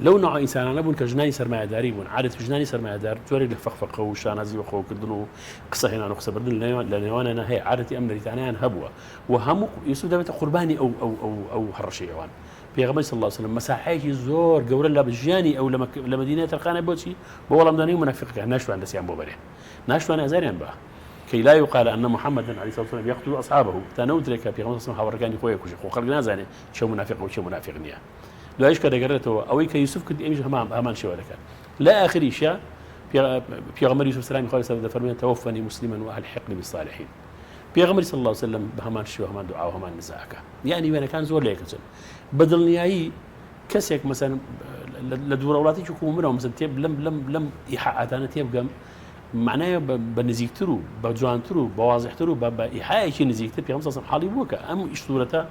لەو نوعە ئینسانانە بوون کە ژنانی سەرمایەداری بوون عادەتی ژنانی سەرمایەدار جۆرێک لە فەقفەقە و شانازی بەخۆکردن و قسە هێنان و قسە بردن لە نێوانیانە هەیە عادەتی ئەم نەریتانەیان هەبووە و هەموو یوسف دەبێتە قوربانی ئەو ئەو ئەو ئەو هەڕەشەی ئەوان پێغەمبەر صلی الله علیه و سلم مەساحەیەکی زۆر گەورە لە ژیانی ئەو لە مەدینە تەرخانە بۆچی بۆ وەڵامدانەوەی منافقەکان ناشتوان دەستیان بۆ بەرێ ناشتوان ئازاریان بە كي لا يقال أن محمدا عليه الصلاة والسلام يقتل أصحابه تا نەوترێ کە پێغەمبەر صلی الله علیه و هاوڕەکانی خۆی کوژێ خۆ خەڵک نازانێ چێ منافق و چێ منافق نییە دوایش کە دەگەڕێتەوە ئەوەی کە یوسف کردی ئەویش هەمان هەمان شێوە دەکات لە ئاخریشە پێغەمبەر یوسف سلامی خوای لەسەر دەفەرموێت توفني مسلما وألحقني بالصالحين پێغەمبەری صلی الله علیه وسلم بە هەمان شێوە هەمان دوعا و هەمان نزاکە یعنی وێنەکان زۆر لە یەکەچن بە دڵنیایی کەسێک مەسەن لە دوورە وڵاتێکی کوو منەوە مەسەن تێب لەم لەم لەم ئیحاعاتانە تێبگەم معنایە بە نزیکتر و بە جوانتر و بە وازحتر و بە ئیحایەکی نزیکتر پێغەمبەر صلی الله علیه وسلم حاڵی بووە کە ئەم سوورەتە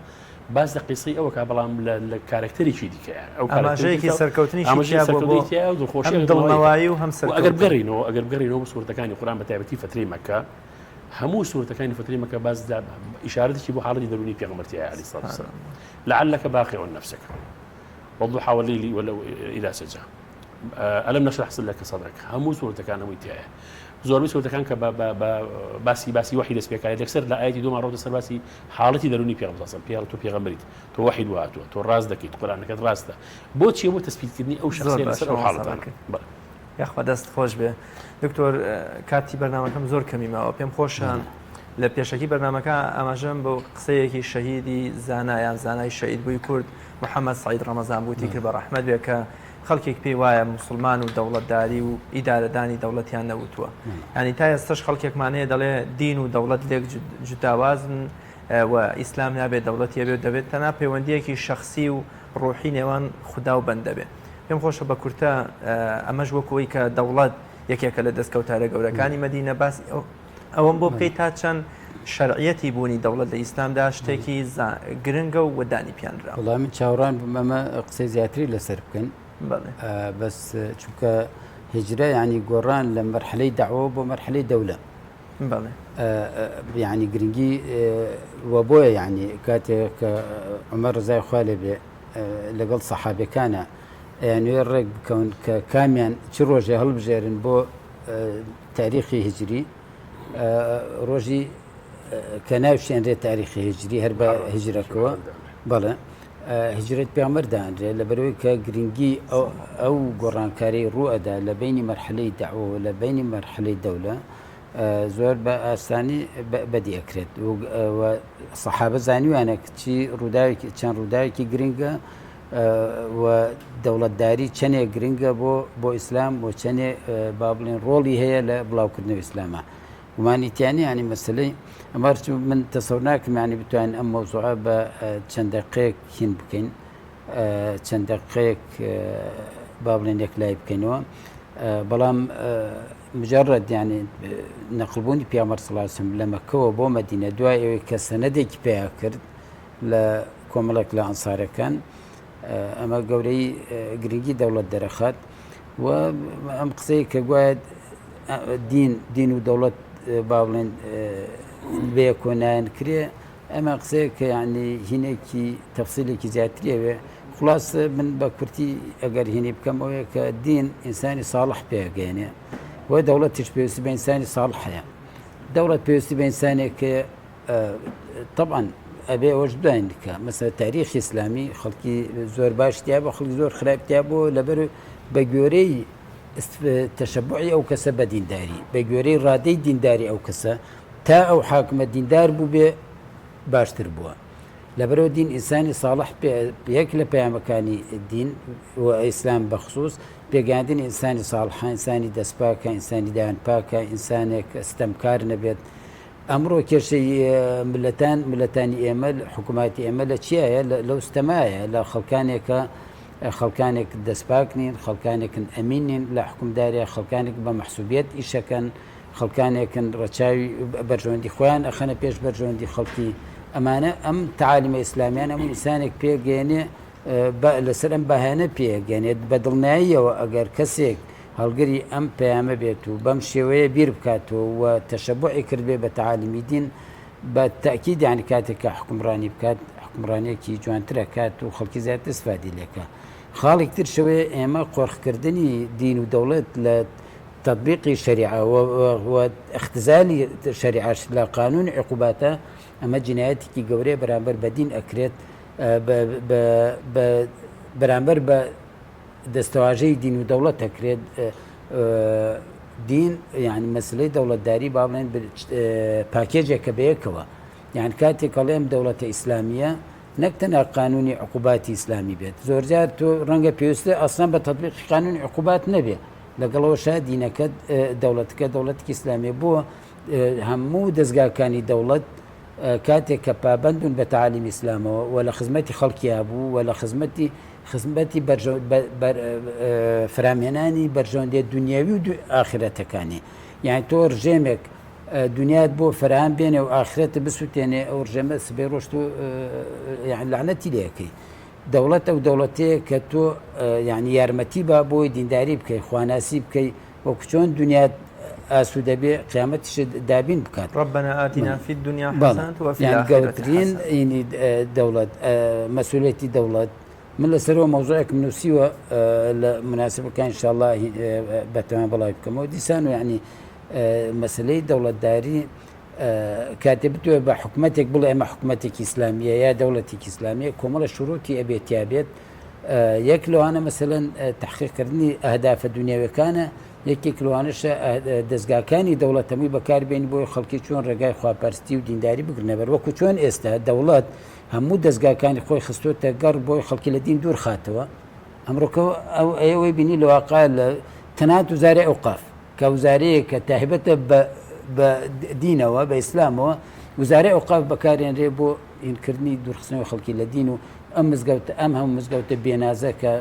باس لە قیسەی ئەوە کا بەڵام لە کارەکتەرێکی دیکەیە ئەو ئاماژەیەکی سەرکەوتنی ئاماژەی سەرکەوتنی تیایە و دڵخۆشی هەم دڵنەوایی و هەم سەرکەوتن. ئەگەر بگەڕینەوە ئەگەر بگەڕینەوە بۆ سوورەتەکانی قورئان بە تایبەتی فەترەی مەککە هەموو سوورەتەکانی فەترەی مەککە باس لە ئیشارەتێکی بۆ حاڵەتی دەروونی پێغەمبەر تیایە عەلەیهی سڵات وسلام لعلک باخع نفسک والضحى والليل إذا سجى ألم نشرح لك صدرك هەموو سوورەتەکان هەمووی تیایە زۆربەی سوورەتەکان کە باسی باسی وەحی دەست پێکایە یەکسەر لە ئایەتی دووەمان ڕۆتە سەر باسی حاڵەتی دەروونی پێغەمبەر صلی الله علیه و تۆ پێغەمبەریت تۆ وەحی بۆ هاتووە تۆ ڕاست دەکەیت قورئانەکەت ڕاستە بۆ چیە بۆ تەسبیتکردنی ئەو شخصیە لەسەر ئەو حاڵەتانە بەڵێ. یاخوا دەست خۆش بێ دکتۆر کاتی بەرنامەکەم زۆر کەمی ماوە پێم خۆشە لە پێشەکی بەرنامەکە ئاماژەم بۆ قسەیەکی شەهیدی زانا یان زانای شەهید بووی کورد محەممەد سعید ڕەمەزان بووتی کرد بە ڕەحمەت بێ کە خەڵکێک پێی وایە موسڵمان و دەوڵەتداری و ئیدارەدانی دەوڵەتیان نەوتووە. یانی تا ئێستەش خەڵکێکمان هەیە دەڵێ دین و دەوڵەت لێک جوداوازن و ئیسلام نابێت دەوڵەتی هەبێ و دەبێت تەنها پەیوەندییەکی شەخسی و ڕوحی نێوان خودا و بەندە بێ. پێم خۆشە بە کورتە ئەمەش وەکو ئەوەی کە دەوڵەت یەکێکە لە دەستکەوتارە گەورەکانی مەدینە باسی ئەوەم بۆ بکەیت تا چەند شەرعیەتی بوونی دەوڵەت لە ئیسلامدا شتێکی گرنگە و دانی پیانرا. وەڵا من چاوەڕان بووم ئەمە قسەی زیاتری لەسەر بکەن بەس چونکە هیجرە یعنی گۆڕان لە مەرحلەی دەعوە بۆ مەرحلەی دەولە یعنی گرنگی و بۆیە یعنی کاتێک کە عمر ڕزای خوا لێ بێ لەگەڵ سەحابەکانە ئەیانوێ ڕێک بکەون کە کامیان چ ڕۆژێ هەڵبژێرن بۆ تاریخی هیجری ڕۆژی کە ناوشێنرێت تاریخی هیجری هەر بە هیجرەکەوە بەڵێ هیجرەت پێغەمبەر دانرێ لەبەرەوەی کە گرنگی ئەو گۆڕانکاری ڕوئەدا لە بینی مەرحلەی دەعوە لە بینی مەرحلەی دەولە زۆر بە ئاسانی بەدی ئەکرێت سەحابە زانیوانە چی ڕووداوێکی چەند ڕووداوێکی گرنگە و دەوڵەتداری چەنێک گرنگە بۆ بۆ ئیسلام و چەنێ با بڵێن ڕۆڵی هەیە لە بڵاوکردنەوەی ئیسلامە گومانی تیا نییە ینی مەسلەی ئەمەرچ من تەسەور ناکەم ینی بتوانین ئەم مەوزوعە بە چەند دەقەیەک هین بکەین چەند دەقەیەک با بڵێن یەکلای بکەینەوە بەڵام مجرد یعنی نەقلبوونی پیامەر سڵاسم لە مەکەوە بۆ مەدینە دوای ئەوەی کە سەنەدێکی پیا کرد لە کۆمەڵێک لە ئەنسارەکان ئەمە گەورەی گرنگی دەوڵەت دەرەخات و ئەم قسەی کە گوایە دین دین و دەوڵەت با بڵێن بەیەکۆ نایەن کرێ ئەمە قسەیە کە یعنی هینێکی تەفسیلێکی زیاتریەوێ خلاص من بە کورتی ئەگەر هینی بکەم ئەوەیە کە دین ئینسانی ساڵح پێگەێنێ و دەوڵەتیش پێویستی بە ئینسانی ساڵح هەیە دەوڵەت پێویستی بە ئینسانێک تەبعەن ئەبێ ئەوەش بزانین کە مەسەلەن تاریخی ئیسلامی خەڵکی زۆر باش تیا بوو خەڵکی زۆر خراپ تیا بوو لەبەر بە گوێرەی تەشەبوعی ئەو کەسە بە دینداری بە گوێرەی ڕادەی دینداری ئەو کەسە تا ئەو حاکمە دیندار بوو بێ. باشتر بووە. لەبەرئەوە دین ئینسانی ساڵح یەک لە پەیامەکانی دین و ئیسلام بەخسوس پێگەیاندنی ئینسانی ساڵحە، ئینسانی دەستپاکە، ئینسانی دایان پاکە، ئینسانێک ستەمکار نەبێت. ئەمڕۆ کێشەی ملەتان ملەتانی ئێمە حکووماتی ئێمە لە چیایە لەو ستەمایە لە خەڵکانێکە خەڵکانێک دەستپاک نین خەڵکانێکن ئەمین نین لە حکومدارە خەڵکانێک بە مەحسوبیت ئیشەکەن خەڵکانێکن ڕەچاوی بەرژەوەندی خۆیان ئەخەنە پێش بەرژەوەندی خەڵکی ئەمانە ئەم تەعالیمە ئیسلامیانە هەموو ئینسانێک پێگەێنێ لەسەر ئەم بەهانە پێگەێنێت بە دڵنیاییەوە ئەگەر کەسێک هەڵگری ئەم پەیامە بێت و بەم شێوەیە بیر بکاتەوە و تەشەبوعی کردبێ بە تەعالیمی دین بە تەئکید یانی کاتێک کە حوکمڕانی بکات حوکمڕانیەکی جوانتر ئەکات و خەڵکی زیاتر ئیستفادی لێکا خاڵێک تر شەوەیە ئێمە قۆرخکردنی دین و دەوڵەت لە تطبیقی شەریعە و اختزالی شەریعەش لە قانون عقوباتە ئەمە جینایەتێکی گەورەیە بەرامبەر بە دین ئەکرێت بەرامبەر بە دەستەواژەی دین و دەوڵەت ئەکرێت دین یعنی مەسلەی دەوڵەتداری با بڵێن پاکێجێکە بەیەکەوە یان کاتێک ئەڵێم دەوڵەتە ئیسلامیە نەک تەنها قانونی عقوباتی ئیسلامی بێت زۆرجار تۆ ڕەنگە پێویستە ئەسڵەن بە تەطبیقی قانونی عقوبات نەبێ لەگەڵەوەشا دینەکەت دەوڵەتەکە دەوڵەتێکی ئیسلامیە بۆ هەموو دەزگاکانی دەوڵەت کاتێک کە پابەند بوون بە تەعالیم ئیسلامەوە و لە خزمەتی خەڵکیا بوو و لە خزمەتی خزمەتی فراهمهێنانی بەرژەوەندیە دنیاوی و ئاخرەتەکانی یعنی تۆ ڕژێمێک دنیات بۆ فەراهەم بێنێ و ئاخرەتە بسووتێنێ ئەو ڕژێمە سبەی ڕۆژ تۆ یعنی لەعنەتی لێ ئەکەی دەوڵەت ئەو دەوڵەتەیە کە تۆ یعنی یارمەتی با بۆی دینداری بکەی خواناسی بکەی وەکو چۆن دنیات ئاسوودە بێ قیامەتیشت دابین بکات. ربنا آتنا في الدنيا حسنة وفي یان الآخرة گەورەترین حسنة. ینی دەوڵەت مەسئولیەتی دەوڵەت من لەسەرەوە مەوزوعێکم نووسیوە لە مناسبەکان ان شاء الله بەتەمان بڵاوی بکەمەوە دیسان و یعنی مەسلەی دەوڵەتداری کاتێ بتوێ بە حکومەتێک بڵێ ئەمە حکومەتێکی ئیسلامیە یا دەوڵەتێکی ئیسلامیە کۆمەڵە شروتی ئەبێت تیابێت یەک لەوانە مەسەلەن تحقیقکردنی ئەهدافە دنیاویەکانە یەکێک لەوانەشە دەزگاکانی دەوڵەت هەمووی بەکاربێنی بۆی خەڵکی چۆن ڕێگای خواپەرستی و دینداری بگرنەبەر وەکو چۆن ئێستا دەوڵەت هەموو دەزگاکانی خۆی خستۆتە گەڕ بۆی خەڵکی لە دین دوور خاتەوە ئەمڕۆکە ئەو ئەوەی بینی لە واقع لە تەنانەت وزارەی ئەوقاف کە وزارەیەک کە تایبەتە بە بە دینەوە بە ئیسلامەوە وزارەی ئەوقاف بەکارێنرێ بۆ هینکردنی دوورخستنەوەی خەڵکی لە دین و ئەم مزگەوتە ئەم هەموو مزگەوتە بێنازە کە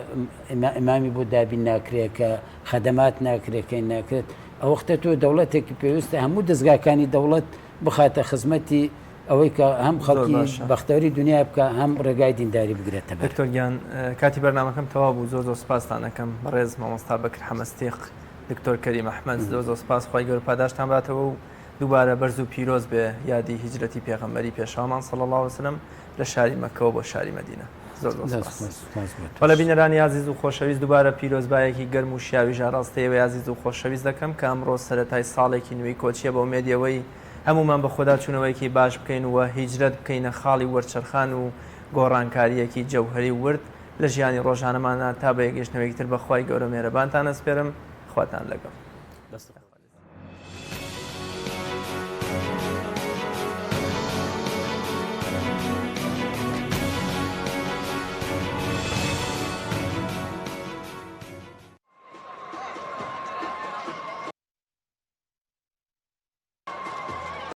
ئیمامی بۆ دابین ناکرێت کە خەدەمات ناکرێت کە ناکرێت ئەوەختە تۆ دەوڵەتێکی پێویستە هەموو دەزگاکانی دەوڵەت بخاتە خزمەتی ئەوەی کە هەم خەڵکی بەختەوەری دنیا بکە هەم ڕێگای دینداری بگرێتە بەر. دکتۆر گیان کاتی بەرنامەکەم تەواو بوو زۆر زۆر سپاستان ئەکەم بەڕێز مامۆستا بەکر حەمەستیق دکتۆر کەریم ئەحمەد زۆر زۆر سپاس خوای گەورە پاداشتان باتەوە و دووبارە بەرز و پیرۆز بێ یادی هیجرەتی پێغەمبەری پێشەوامان صلی اللە علیە وسلم لە شاری مەککەوە بۆ شاری مەدینە زۆر زۆر سپاس. بەڵێ بینەرانی ئازیز و خۆشەویست دووبارە پیرۆزبایەکی گەرم و شیاویش ئاراستەی ئێوەی ئازیز و خۆشەویست دەکەم کە ئەمڕۆ سەرەتای ساڵێکی نوێی کۆچیە بە ئومێدی ئەوەی هەموومان بەخۆداچوونەوەیەکی باش بکەین و هیجرەت بکەینە خاڵی وەرچەرخان و گۆڕانکارییەکی جەوهەری و ورد لە ژیانی ڕۆژانەماندا تا بە یەکگەیشتنەوەیەکی تر بە خوای گەورە مێرەبانتان ئەسپێرم خواتان لەگەڵ. دەست خۆش.